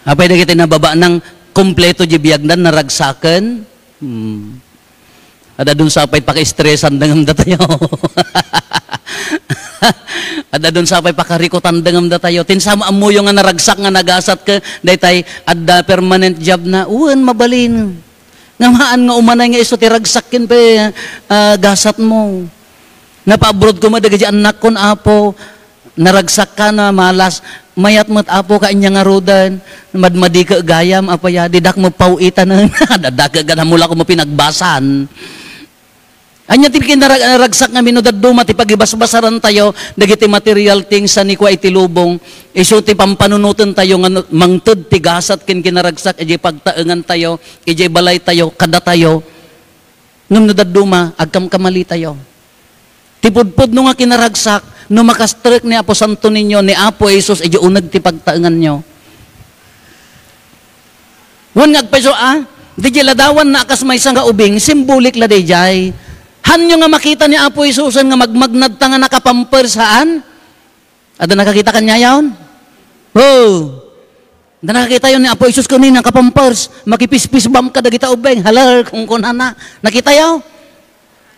Apay dagiti nababaknang kompleto diay biagna, naragsaken? Hmm. Adda dun sa pay pakaistresan dengem datayo. Adda dun sa pay pakarikutan dengem datayo. Tin sa ammoyo nga naragsak nga nagasat ket daytay adda permanent job na. Wen, mabalin. Nga maan nga umanay nga isu ti ragsak ken pay, ah, gasat mo. Napaabroad koma dagiti annakkon, Apo. Naragsak ka na malas, mayat met, Apo, ka ania ngaruden, madmadike gayam, apay a, didak met paw-itanen. Dadake gada mula ko mo pinagbasan. Ania ti kinarag-, ragsak nga mino dadduma ti pagibasbasaran tayo, dagiti material things a nikua iti lubong, isu ti pampanunoten tayo nga no-, mangted ti gasat ken kinaragsak, idiay pagtaengan tayo, idiay balay tayo, kada tayo, ngem no dadduma, agkamkamali tayo. Ti pudpudno nga kinaragsak, no makastrek ni Apo Santo Niño, ni Apo Jesus, idiay uneg ti pagtaenganyo. Wen nga agpayso, a, didiay ladawanna a kas maysa nga ubing, simbolik la daydiay. Hanyo nga makita ni Apo Jesusen nga magmagnadta nga nakapampers, haan? Adda nakakita kaniayon? O. Adda nakakitayo ni Apo Jesus ken ni nakapampers, makipispisbam kadagita ubing. Halar, kunkunana. Nakitayo?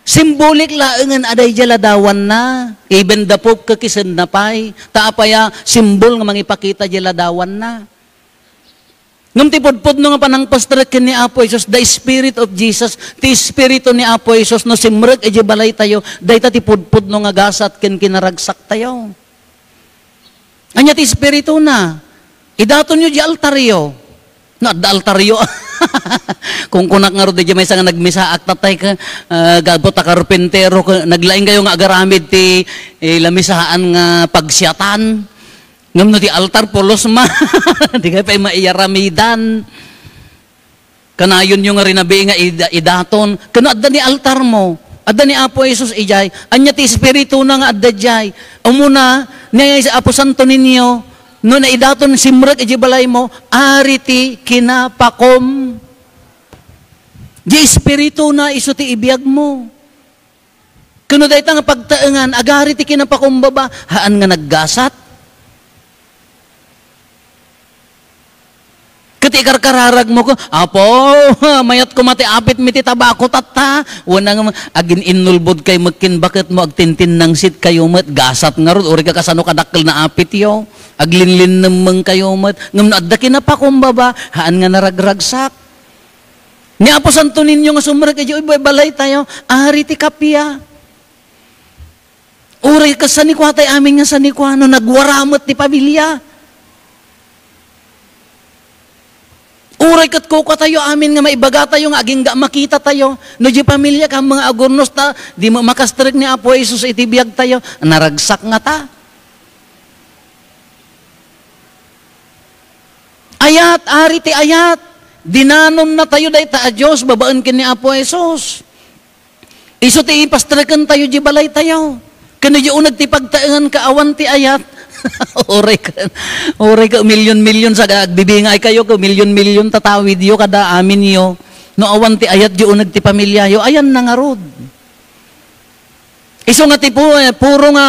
Simbolik laengen a daydiay ladawanna. Even the Pope kakisenna pay. Ta apay a simbol nga mangipakita diay ladawanna. Ngem ti pudpudno nga panangpastrek ken ni Apo Jesus, the Spirit of Jesus, ti Espiritu ni Apo Jesus, no simrek idiay balaytayo, dayta ti pudpudno nga gasat ken kinaragsaktayo. Ania ti Espirituna? Idatonyo diay altaryo. No, adda altaryo. Kunkunak ngarud, daydiay maysa nga nagmisaak, tatay, ka, ah, gapu ta karpentero, ka, naglaing kayo nga agaramid ti, eh, lamisaan nga pagsiatan. Ngem no ti altar, pulos man. Di kayo pay maiyaramidan. Kanayonyo nga rinabii nga ida-, idaton. Kano adda ni altar mo. Adda ni Apo Jesus idiay. Ania ti Espiritu na nga adda diay. Umuna, ni Apo Santo Niño, no naidaton simrek iti balay mo, ari ti kinapakom. Di Espiritu na isu ti ibiag mo. Kano dayta nga pagtaengan, agari ti kinapakumbaba, haan nga naggasat. Ket ikarkararag mo ko, "Apo, mayat koma ti apit mi ti tabako tatta." Wen nga agin-innulbod kay met ken baket mo, agtintinnangsit kayo met, gasat ngarud, uray ka kasano kadakkel na apit yo. Aglinlinnemmeng kayo met. Ngem no adda kinapakumbaba, haan nga naragragsak. Ni Apo Santo Niño nga sumrek idiay balay tayo, ari ti kappia. Uray ket sanikua tay amin nga sanikua, no nagwara met ti pamilia. Uray ket kukua tayo amin nga maibaga tayo nga agingga makita tayo. No di pamilia ka, mga agurnos ta, di mo makastrek ni Apo Jesus iti biag tayo. Naragsak nga ta. Ayat, ari ti ayat. Dinanon na tayo dayta a Dios babaen ken ni Apo Jesus. Isu ti ipastreken tayo di balay tayo. Ken di uneg ti pagtaengan ka awan ti ayat. Uray ka, uray ka milyon-milyon sa agbibingay kayo, ka milyon-milyon tatawid yo kada amin yo. No awan ti ayat di uneg ti pamilya yo, ayan na ngarud. Isu nga ti pu-, eh, puro nga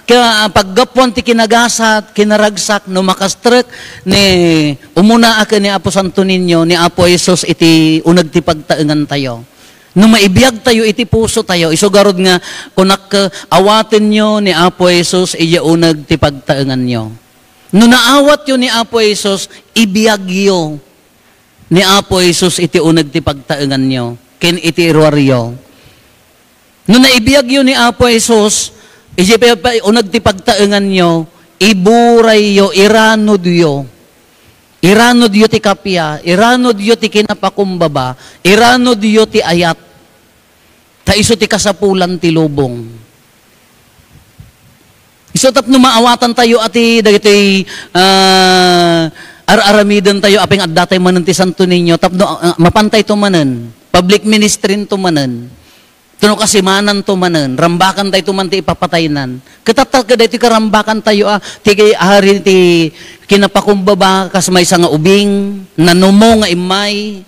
ka-, paggapuan ti kinagasat, kinaragsak, no makastrek ni umuna a ken ni Apo Santo Niño, ni Apo Jesus iti uneg ti pagtaengan tayo. No maibiag tayo iti puso tayo, isu garud nga kunak, awatenyo ni Apo Jesus iti uneg ti pagtaenganyo. No naawatyo ni Apo Jesus, ibiagyo ni Apo Jesus iti uneg ti pagtaenganyo ken iti iruaryo. No naibiagyo ni Apo Jesus, iti pa-, pa-, uneg ti pagtaenganyo, iburayyo, iranudyo. Iranudyo ti kappia, iranudyo ti kinapakumbaba, iranudyo ti ayat. Ta isu ti kasapulan ti lubong. Isu tapno maawatan tayo a ti dagitoy, ah, ar-aramiden tayo, apay nga adda tay manen ti Santo Niño, tapno, ah, mapan tayo manen, public ministry to manen, tapno kasimanan to manen, rambakan tayo man ti ipapataynan. Ket tatta, ket daytoy karambakan tayo, ah, ti kay ari ti kinapakumbaba, kas maysa nga ubing, nanumo nga immay,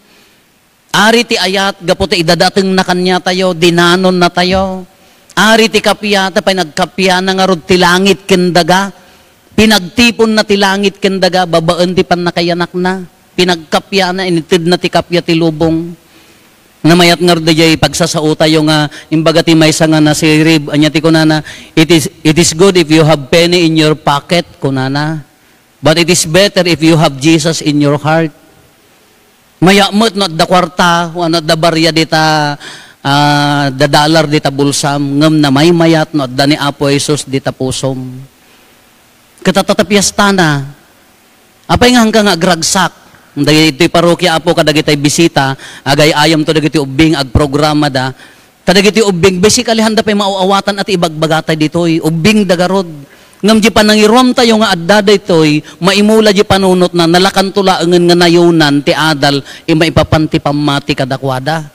Ari ti ayat, gapu ta idadatengna kaniatayo, dinanon natayo. Ari ti kappia, ta pay nagkappiana ngarud ti langit ken daga. Pinagtiponna ti langit ken daga, babaen ti pannakayanakna. Pinagkappiana, initedna ti kappia ti lubong. Namayat ngarud daydiay pagsasao tayo nga, imbaga ti maysa nga nasirib, ania ti kunana, "It is, it is good if you have penny in your pocket," kunana. But it is better if you have Jesus in your heart. Mayat met no adda kuarta, wenno adda barya dita, ah, dadalar dita bulsam, ngem namaymayat no adda ni Apo Jesus dita pusom. Ket tatta ti piestana, apay nga haanka nga agragsak? Dagitoy parokya, Apo, kadagitay bisita, agay-ayamto dagiti ubbing, agprogramada, Ta dagiti ubbing, basically, haanda pay maaw-awatan a ti ibagbagatay ditoy. Ubbing da garud. Ngem di panangiruamtayo nga adda daytoy, maimula di panunotna, nalakanto laengen nga nayonan ti adal, maipapan ti pammati kadakuada.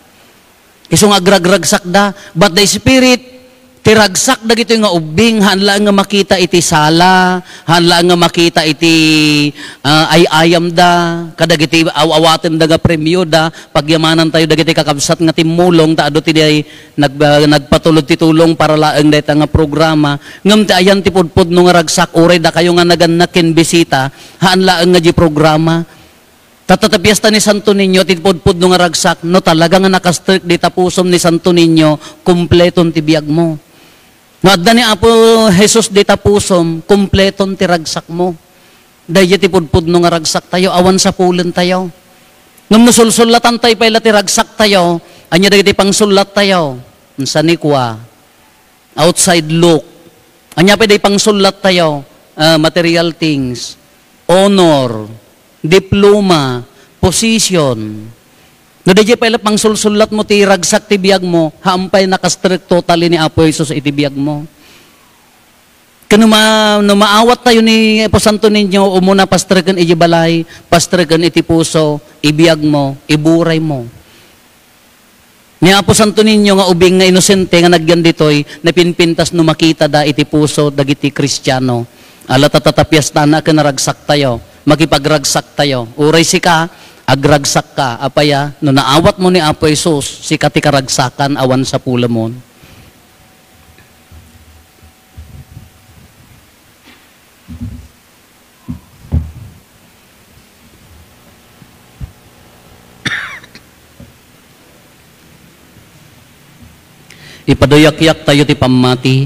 Isu nga agragragsakda, but the Spirit, ti ragsak dagitoy nga ubbing, haan laeng nga makita iti sala, haan laeng nga makita iti, ah, ay-ayamda, kadagiti aw-awatenda nga premioda, pagyamanantayo dagiti kakabsat nga timmulong, ta adu ti diay nag-, ah, nagpatulod ti tulong para laeng dayta nga programa. Ngem ti ayan ti pudpudno nga ragsak, uray dakayo nga nagannak ken bisita, haan laeng nga di programa. Tatta ti piesta ni Santo Niño, ti pudpudno nga ragsak, no talaga nga nakastrek dita pusom ni Santo Niño, kumpleton ti biagmo. No adda ni Apo Jesus dita pusom, kumpleton ti ragsakmo. Daydiay ti pudpudno nga ragsaktayo, awan sapulentayo. Ngem no sulsullatantayo pay la ti ragsaktayo, ania dagiti pangsulattayo? Sanikua, outside look. Ania pay dagiti pangsullattayo? Ah, material things, honor, diploma, position. No, daydiay pay la pangsulsullatmo ti ragsak ti biagmo, haan pay nakastrek totally ni Apo Jesus iti biagmo. Ken no ma-, no maawattayo ni Apo Santo Niño, umuna pastreken iti balay, pastreken iti puso, ibiagmo, iburaymo. Ni Apo Santo Niño nga ubing nga inosente nga nagyan ditoy, napinpintas no makitada iti puso dagiti Kristiano. Ala ta tatapiastana ken naragsaktayo, makipagragsaktayo. Uray sika, agragsakka, apay a, no naawatmo ni Apo Jesus, sika ti karagsakan awan sapulemon. Ipaduyakyak tayo ti pammati.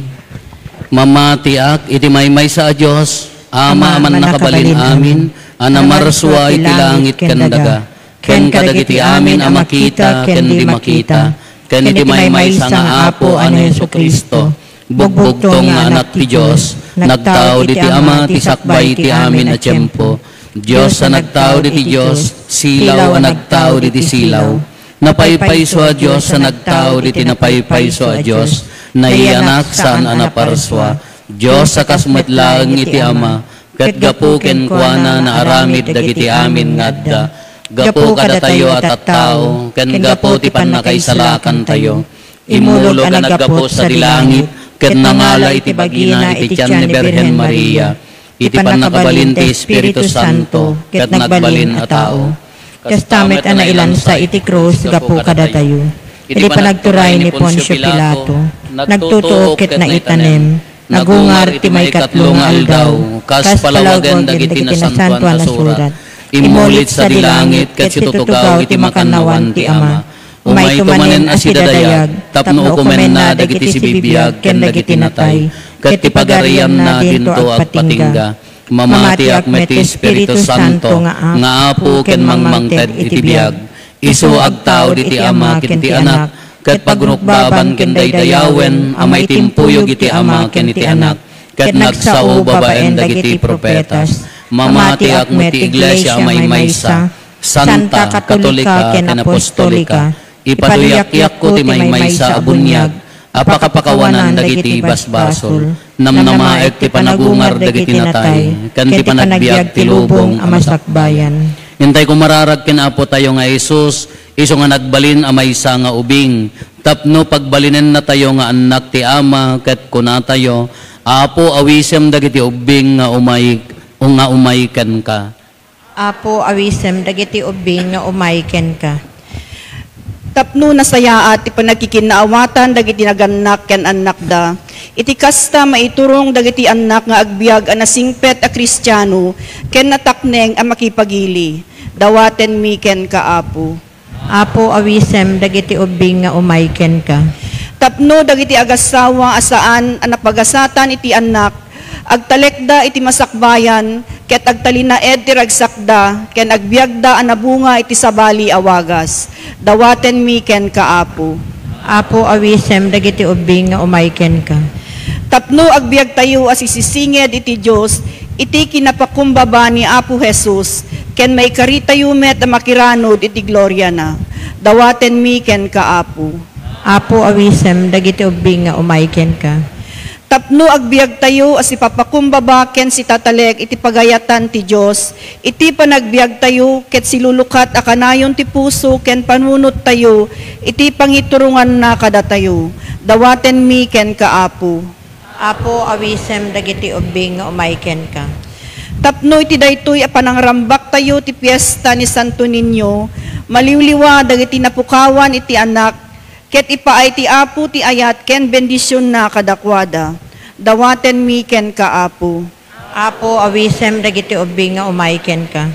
Mamatiak iti maymaysa a Dios, Ama a mannakabalin amin, a namarsua iti langit ken daga, ken kadagiti amin a makita ken di makita, ken iti maymaysa nga Apo a ni Jesu-Cristo. Bugbugtong nga Anak ti Dios, nagtaud iti Ama ti sakbay iti amin a tiempo. Dios a nagtaud iti Dios, silaw a nagtaud iti silaw. Napaypayso a Dios a nagtaud iti napaypayso a Dios, naiyanak saan a naparsua. Dios a kas met laeng iti Ama, ket gapu kenkuana naaramid dagiti amin nga adda. Gapu kadatayo a tattao, ken gapu ti pannakaisalakantayo. Immulog a naggapu sadi langit, ket nangala iti bagina iti tian ni Birhen Maria, iti pannakabalin ti Espiritu Santo, ket nagbalin a tao. Kasta met a nailansa iti krus gapu kadatayo. Iti panagturay ni Poncio Pilato, nagtutuok ket naitanem, nagungar ti maikatlo nga aldaw, kas palawagen dagiti Nasantoan a Surat. Immulit sadi langit ket situtugaw iti makannawan ti Ama. Umayto manen a sidadayag tapno ukomenna dagiti sibibiag ken dagiti natay, ket ti pagarianna dinto agpatingga. Mamatiak met ti Espiritu Santo nga Apo ken mangmangted iti biag. Isu agtaud iti Ama ken ti Anak, ket pagrukbaban ken daydayawen a maitimpuyog iti Ama ken iti Anak, ket nagsao babaen dagiti profetas. Mamatiak met ti iglesia a maymaysa, santa, katolika, ken apostolika. Ipaduyakyak ti maymaysa a buniag a pakapakawanan dagiti basbasol. Namnamaek ti panagungar dagiti natay, ken ti panagbiag ti lubong a masakbayan. Intay kumararag ken Apo tayo nga Jesus, isu nga nagbalin a maysa nga ubing, tapno pagbalinennatayo nga annak ti Ama, ket kunatayo, Apo, awisem dagiti ubbing nga umay, nga umay kenka. Apo, awisem dagiti ubbing nga umay kenka. Tapno nasayaat ti panagkikinnaawatan dagiti nagannak ken annakda, iti kasta, maiturong dagiti annak nga agbiag a nasingpet a Kristiano ken natakneng a makipagili. Dawatenmi kenka, Apo. Apo, awisem dagiti ubbing nga umay kenka. Tapno dagiti agassawa a saan a napagasatan iti annak, agtalekda iti masakbayan, ket agtalinaed ti ragsakda, ken agbiagda a nabunga iti sabali a wagas. Dawatenmi kenka, Apo. Apo, awisem dagiti ubbing nga umay kenka. Tapno agbiagtayo a sisisinged iti Dios, iti kinapakumbaba ni Apo Jesus, ken maikaritayo met a makiranud iti gloriana. Dawatenmi kenka, Apo. Apo, awisem dagiti ubbing nga umay kenka. Tapno agbiagtayo a sipapakumbaba ken sitatalek iti pagayatan ti Dios, iti panagbiagtayo ket silulukat a kanayon ti puso ken panunottayo iti pangituronganna kadatayo. Dawatenmi kenka, Apo. Apo, awisem dagiti ubbing nga umay kenka. Tapno iti daytoy a panangrambaktayo ti fiesta ni Santo Niño, maliwliwa dagiti napukawan iti annak, ket ipaay ti Apo ti ayat ken bendisionna kadakuada. Dawatenmi kenka, Apo. Apo, awisem dagiti ubbing nga umay kenka.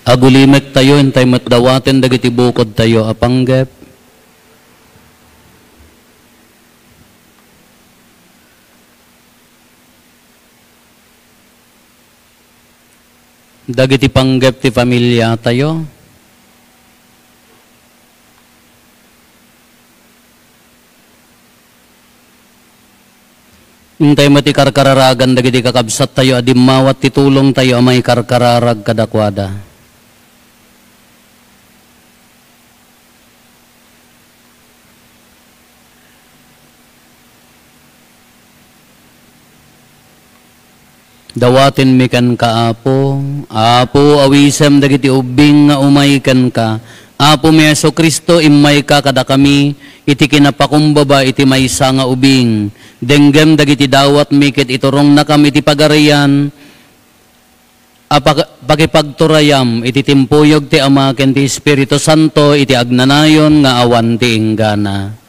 Agulimektayo, intay met dawaten dagiti bukodtayo a panggep. Dagiti panggep ti familiatayo. Intay met ti karkararagan dagiti kakabsattayo a dimmawat ti tulongtayo a maikarkararag kadakuada. Dawatenmi kenka, Apo. Apo, awisem dagiti ubbing nga umay kenka. Apomi a Jesu-Cristo, immayka kadakami iti kinapakumbaba iti maysa nga ubing. Denggem dagiti dawatmi ket iturongnakam iti Pagarian a pag-, pakipagturayam iti timpuyog ti Ama ken ti Espiritu Santo iti agnanayon nga awan ti inggana.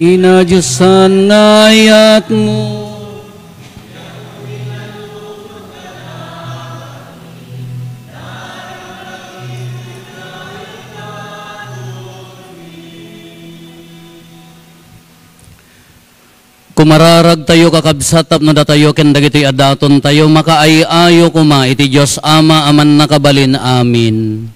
Inadiosan nga ayatmo. Kumararagtayo, kakabsat, tapno datayo ken dagitoy a datontayo makaay-ayo koma iti Dios Ama a Mannakabalin. Amen.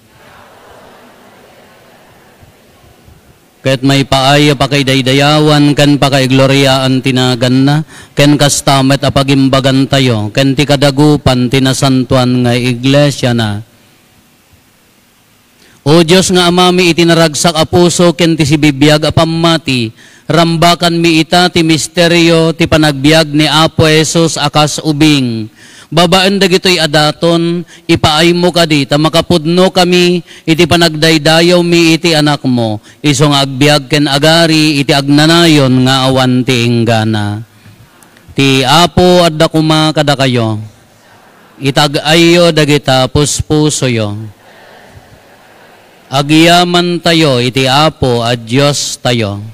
Ket maipaay a pakaidaydayawan ken pakaigloriaan ti naganna, ken kasta met a pagimbagantayo ken ti kadagupan ti nasantoan nga iglesiana. O Dios nga Amami, iti naragsak a puso ken ti sibibiag a pammati, rambakanmi ita ti misterio ti panagbiag ni Apo Jesus a kas ubing. Babaen dagitoy a daton, ipaaymo kadi ta makapudnokami iti panagdaydayawmi iti Anakmo, isu nga agbiag ken agari iti agnanayon nga awan ti inggana. Ti Apo adda koma kadakayo. Itag-ayyo dagita puspusoyo. Agyamantayo iti Apo a Diostayo.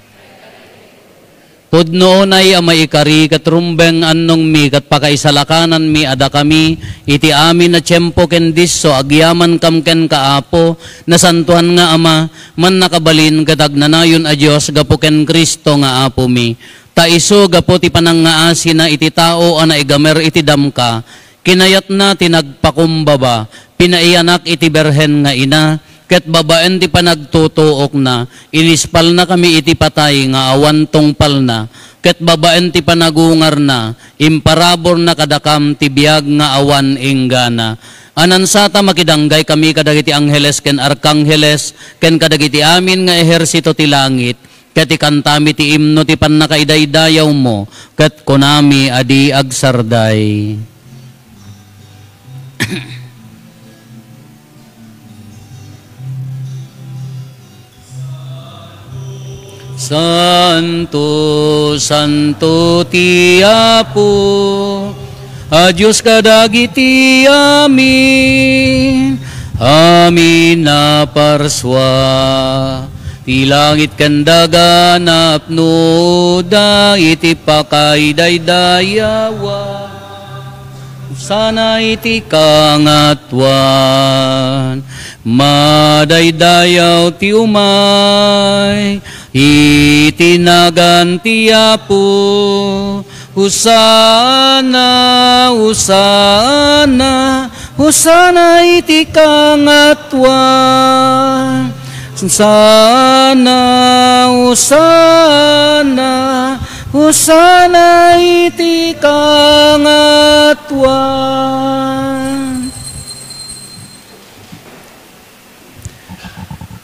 Pudno unay a maikari ket rumbeng annongmi ket pakaisalakananmi a dakami iti amin a tiempo ken disso agyamankam kenka, Apo, nasantoan nga Ama, mannakabalin ket agnanayon a Dios gapu ken Cristo nga Apomi. Ta isu gapu ti panangngaasina iti tao a naigamer iti damka, kinayatna ti nagpakumbaba, pinaiyanak iti birhen nga ina, ket babaen ti panagtutuokna, inispalnakami iti patay nga awan tungpalna, ket babaen ti panagungarna, imparaburna kadakam ti biag nga awan inggana. Anansata makidanggay kami kadagiti angheles ken arkangheles, ken kadagiti amin nga ehersito ti langit, ket ikantami ti imno ti pannakaidaydayawmo, ket kunami a di agsarday. Santo, santo ti Apo, a Dios kadagiti amin, amin a parsua. Ti langit ken daga napnoda iti pakaidaydayawan. Hosanna iti kangatoan. Madaydayaw ti umay iti nagan ti Apo. Hosanna, Hosanna, Hosanna iti kangatoan. Hosanna, Hosanna, Hosanna iti kangatoan.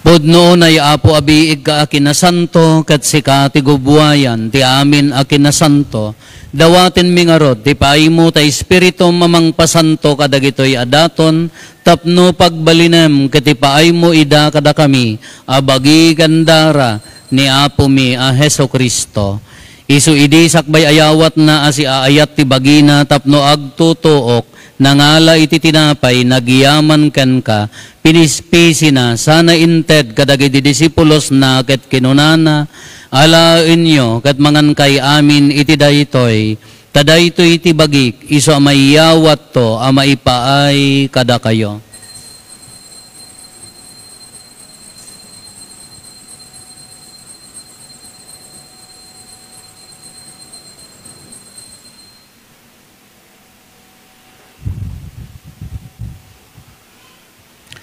Pudno unay, Apo, a biigka a kinasanto, ket sika ti gubuayan ti amin a kinasanto. Dawatenmi ngarud ti paaymo ta Espiritum a mangpasanto kadagitoy a daton tapno pagbalinem ket ipaaymo ida kadakami a bagi ken dara ni Apomi a Jesu-Cristo. Isu idi sakbay ayawatna a siaayat ti bagina tapno agtutuok, nangala iti tinapay, nagyaman kenka, pinispisina, sana inted kadagiti disipulosna ket kinunana, "Alaenyo ket mangankay amin iti daytoy, ta daytoy ti bagik, isu a maiyawatto a maipaay kadakayo."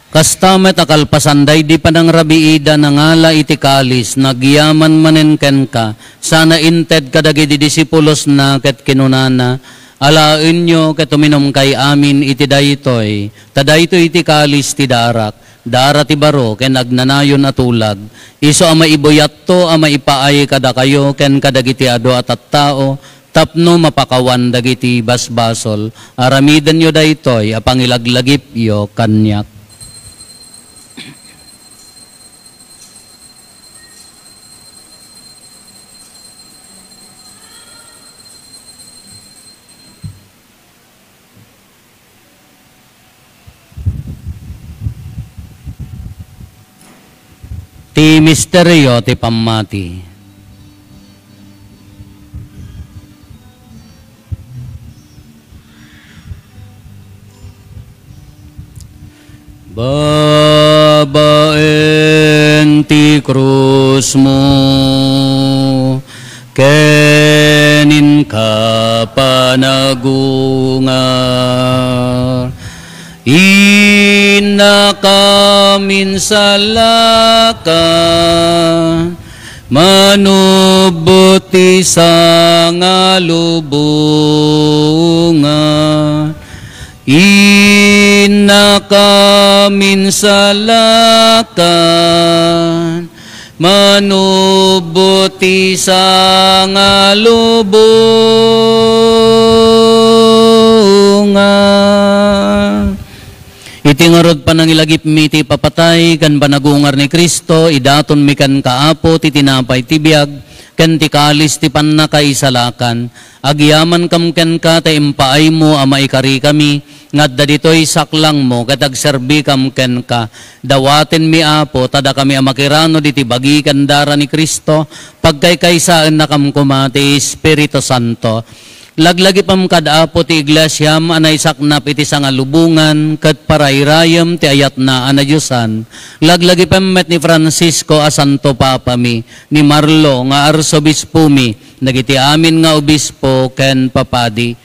Kasta met a kalpasan daydi panangrabiida, nangala iti kalis, nagyaman manen kenka, sana inted kadagiti disipulosna ket kinunana, "Alaenyo ket uminumkay amin iti daytoy, ta daytoy ti kalis ti darak, dara ti baro ken agnanayon a tulag, isu a maibuyatto a maipaay kadakayo ken kadagiti adu a tattao, tapno mapakawan dagiti basbasol. Aramidenyo daytoy a pangilaglagipyo kaniak." Ti misterio ti pammati. Babaen ti krusmo, ken inka panagungar. Innakam insalakan, manubbot ti sangalubongan. Innakam amin salakan, manubot ti sangalubongan. Iti ngarud panangilagipmi ti ipapatay ken panagungar ni Cristo, idatonmi kenka, Apo, ti tinapay ti biag ken ti kalis ti pannakaisalakan. Agyamankam kenka ta impaaymo a maikarikami nga adda ditoy saklangmo ket agserbikam kenka. Dawatenmi, Apo, ta dakami a makiranod iti bagi ken dara ni Cristo, pagkaykaysaennakam koma ti Espiritu Santo. Laglagipem kad Apo ti iglesiam a naisaknap iti sangalubongan ket parairayem ti ayatna a nadiosan. Laglagipem met ni Francisco a Santo Papami, ni Marlo nga Arsobispomi, dagiti amin nga obispo ken papadi.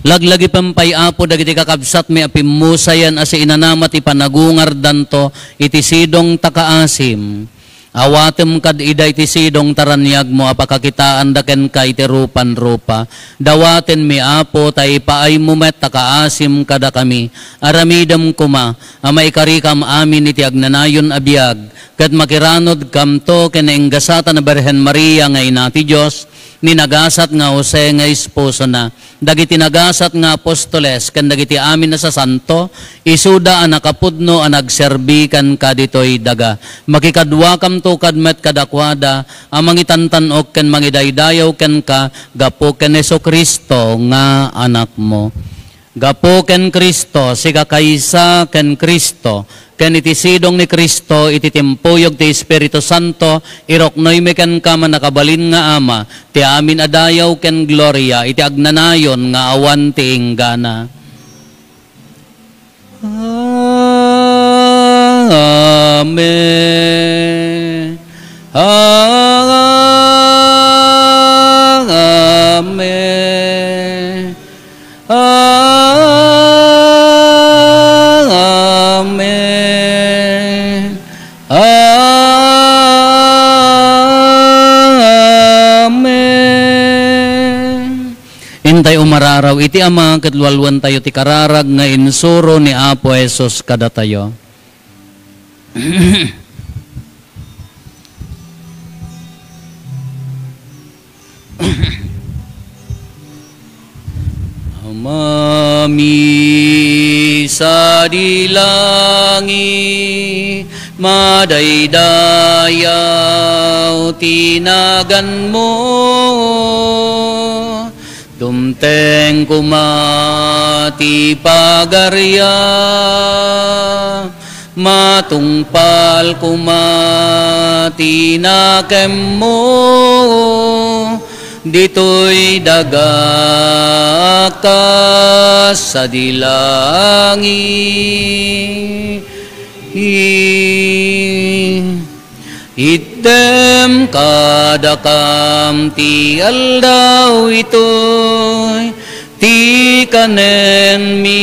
Laglagipem pay, Apo, dagiti kakabsatmi a pimmusayen a siinanama ti panagungardanto iti sidong ta kaasim. Awatem kad ida iti sidong ta raniagmo a pakakitaanda kenka iti rupan rupa. Dawatenmi, Apo, ta ipaaymo met ta kaasim kadakami. Aramidem koma a maikarikam amin iti agnanayon a biag, ket makiranodkamto ken nainggasatan a Birhen Maria nga ina ti Dios, ni nagasat nga Jose nga esposona, dagiti nagasat nga apostoles ken dagiti amin a sasanto, isuda a nakapudno a nagserbi kenka ditoy daga. Makikaduakamto kad met kadakuada a mangitantan-ok ken mangidaydayaw kenka gapu ken Jesu-Cristo nga Anakmo. Gapu ken Cristo, sika kaysa ken Cristo, ken iti sidong ni Cristo, iti timpuyog ti Espiritu Santo, iruknoymi kenka, mannakabalin nga Ama, ti amin a dayaw ken gloria iti agnanayon nga awan ti inggana. Amen. Amen. Amen. Amen. Intay umararaw iti Ama ket lualuentayo ti kararag nga insuro ni Apo Jesus kadatayo. Amami sadi langit, madaydayaw ti naganmo. Dumteng koma ti pagariam, matungpal koma ti nakemmo, ditoy daga kas sadi langit. Itdem kadakam ti aldaw itoy, ti kanenmi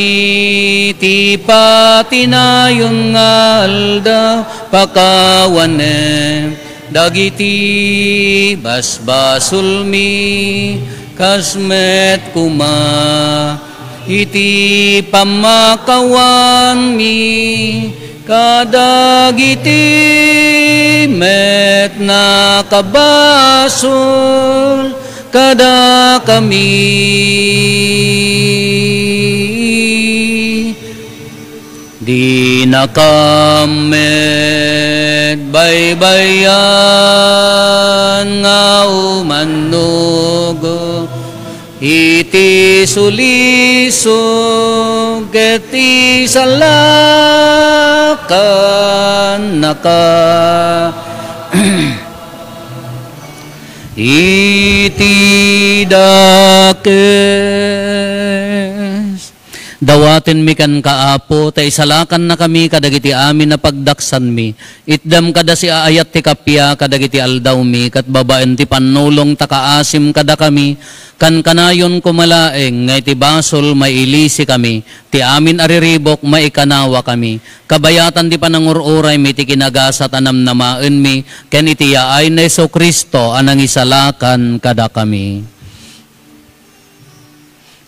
ti patinayon nga aldaw, pakawanem dagiti basbasolmi, kas met koma iti pammakawanmi kadagiti met nakabasol kadakami. Dinakam met baybay-an nga umannugo iti sulisog ket isalakannaka iti dakes. Dawatenmi kenka, Apo, ta isalakannakami kadagiti amin a pagdaksanmi. Itdam kada siaayat ti kappia kadagiti aldawmi, ket babaen ti pannulong ta kaasim kadakami, kankanayon koma laeng nga iti basol mailisikami, ti amin a riribuk maikanawakami. Kabayatan ti panangur-uraymi ti kinagasat a namnamaenmi, ken iti yaay ni Jesu-Cristo a nangisalakan kadakami.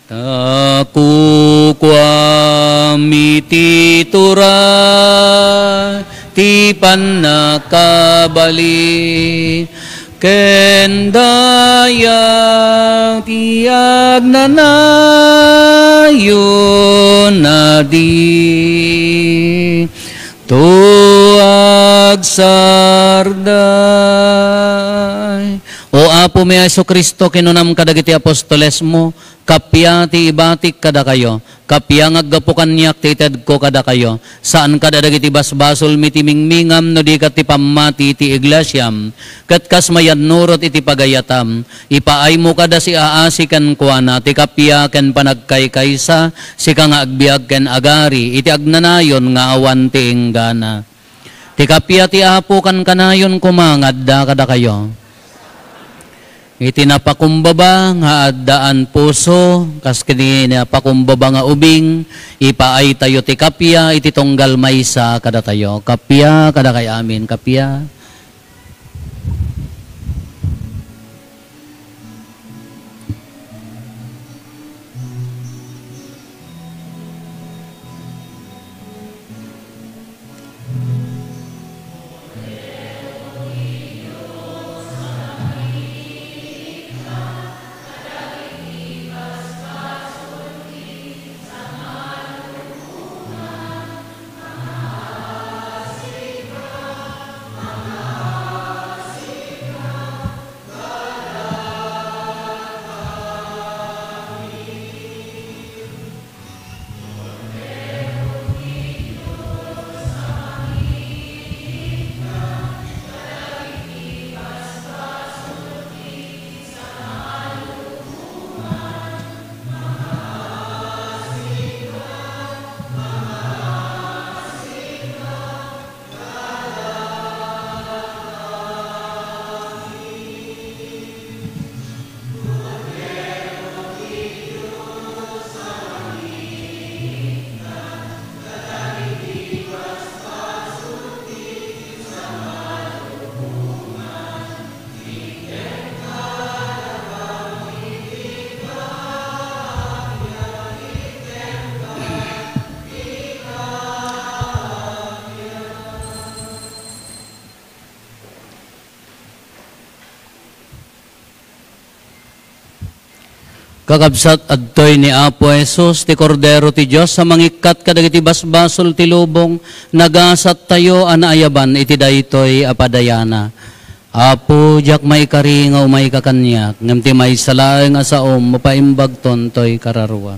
Ta kukuam iti turay ti pannakabali, ken dayag ti agnanayon a dito agsarday. O Apomi a Jesu-Cristo, kinunam kadagiti apostolesmo, kappia ti ibatik kadakayo, kappia nga aggapu kaniak ti itedko kadakayo, saan kadagiti basbasolmi ti mingmingam no di ket ti pammati ti iglesiam. Ket kas mayannurot iti pagayatam, ipaaymo kada siaasi kenkuana ti kappia ken panagkaykaysa, sika nga agbiag ken agari iti agnanayon nga awan ti inggana. Ti kappia ti Apo kankanayon koma nga adda kadakayo. Iti napakumbaba nga addaan puso, kas ken napakumbaba nga ubing, ipaaytayo ti kappia iti tunggal maysa kadatayo. Kappia kadakay amin, kappia. Kakabsat, adtoy ni Apo Jesus, ti Kordero ti Dios a mangikkat kadagiti basbasol ti lubong, nagasattayo a naayaban iti daytoy a padayana. Apo, diak maikari nga umayka kaniak, ngem ti maysa laeng a saom, mapaimbagton toy kararua.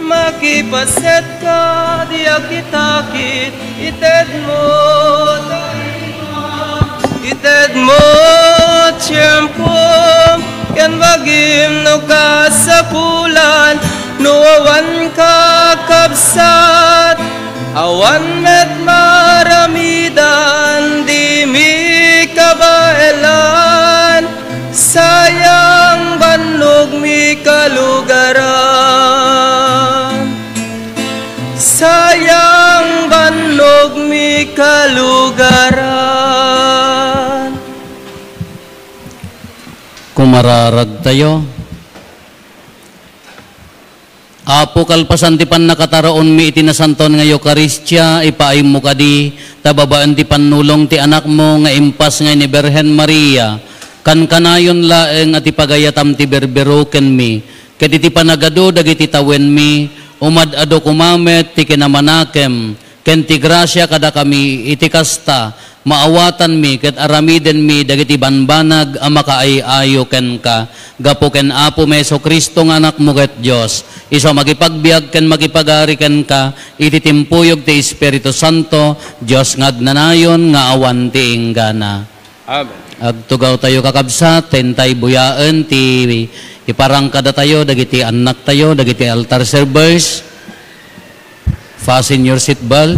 Makipaset ka, di agitakit, itedmo, itedmo tiempo, ken bagim no kasapulan, no awan ka, kabsat, awan met maramidan, dimi kabaelan. Sayang bannogmi kalugaran. Sayang bannogmi kalugaran. Kumararagtayo. Apo, kalpasan ti pannakataraonmi iti nasantoan nga Eukaristia, ipaaymo kadi ta babaen ti pannulong ti Anakmo nga impas nga ni Birhen Maria, kankanayon laeng a ti pagayatam ti birbirukenmi, ket iti panagadu dagiti tawenmi, umad-adu koma met ti kinamanakem, ken ti grasia kadakami iti kasta, maawatanmi ket aramidenmi dagiti banbanag a makaay-ayo kenka. Gapu ken Apomi Jesu-Cristo nga Anakmo ket Dios, isu a makipagbiag ken makipagari kenka iti timpuyog ti Espiritu Santo, Dios nga agnanayon nga awan ti inggana. Amen. Agtugawtayo, kakabsat, ta intay buyaen ti iparang kadatayo dagiti annaktayo, dagiti altar servers. Fasten your seat belt.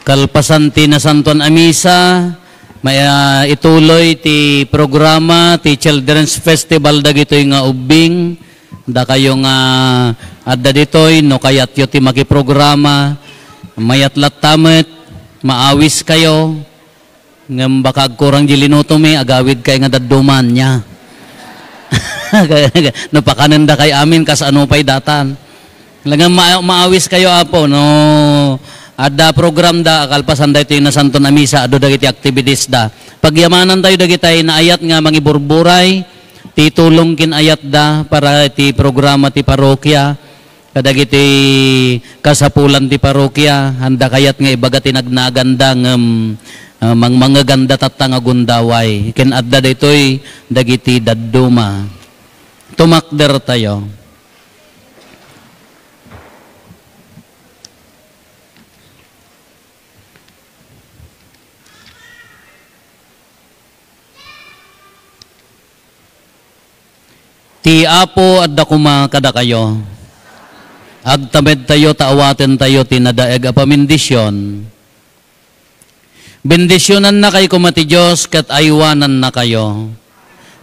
Kalpasan ti nasantoan a misa, may, ah, ituloy ti programa ti Children's Festival dagitoy nga ubbing. Dakayo nga adda ditoy, no kayatyo ti makiprograma, mayat latta met, maawiskayo, ngem baka agkurang di linutomi, agawidkay nga dadduma ania. No pakanendakay amin, kasano pay datan. Talagang ma-, maawiskayo, Apo, no adda programda a kalpasan daytoy nasanton a misa, adu dagiti activities da. Pagyamanantayo dagitay naayat nga mangiburburay, ti tulong ken ayatda para iti programa ti parokia, kadagiti kasapulan ti parokia, anda kayat nga ibaga ti nagnaganda ngem, ah, mangmangeganda tatta nga gundaway. Ken adda daytoy dagiti dadduma. Tumakdertayo. Ti Apo adda koma kadakayo. Agtamedtayo ta awatentayo ti nadaeg a pamendisyon. Bendisionannakay koma ti Dios ket aywanannakayo.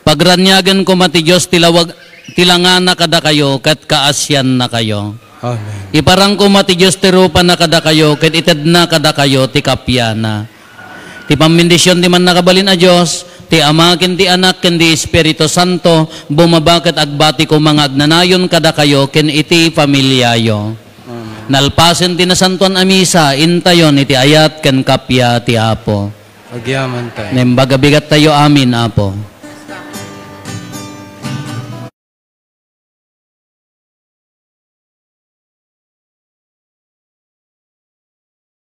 Pagraniagen koma ti Dios ti lawag-, ti langana kadakayo ket kaasiannakayo. Amen. Iparang koma ti Dios ti rupana kadakayo ket itedna kadakayo ti kapiana. Ti pammendision ti Mannakabalin a Dios, ti Ama ken ti Anak ken ti Espiritu Santo, bumaba ket agbati koma nga agnanayon kadakayo ken iti familiayo. Amen. Nalpasen ti nasantoan a misa, intayon iti ayat ken kappia ti Apo. Agyamantayo. Naimbag a bigattayo amin, Apo.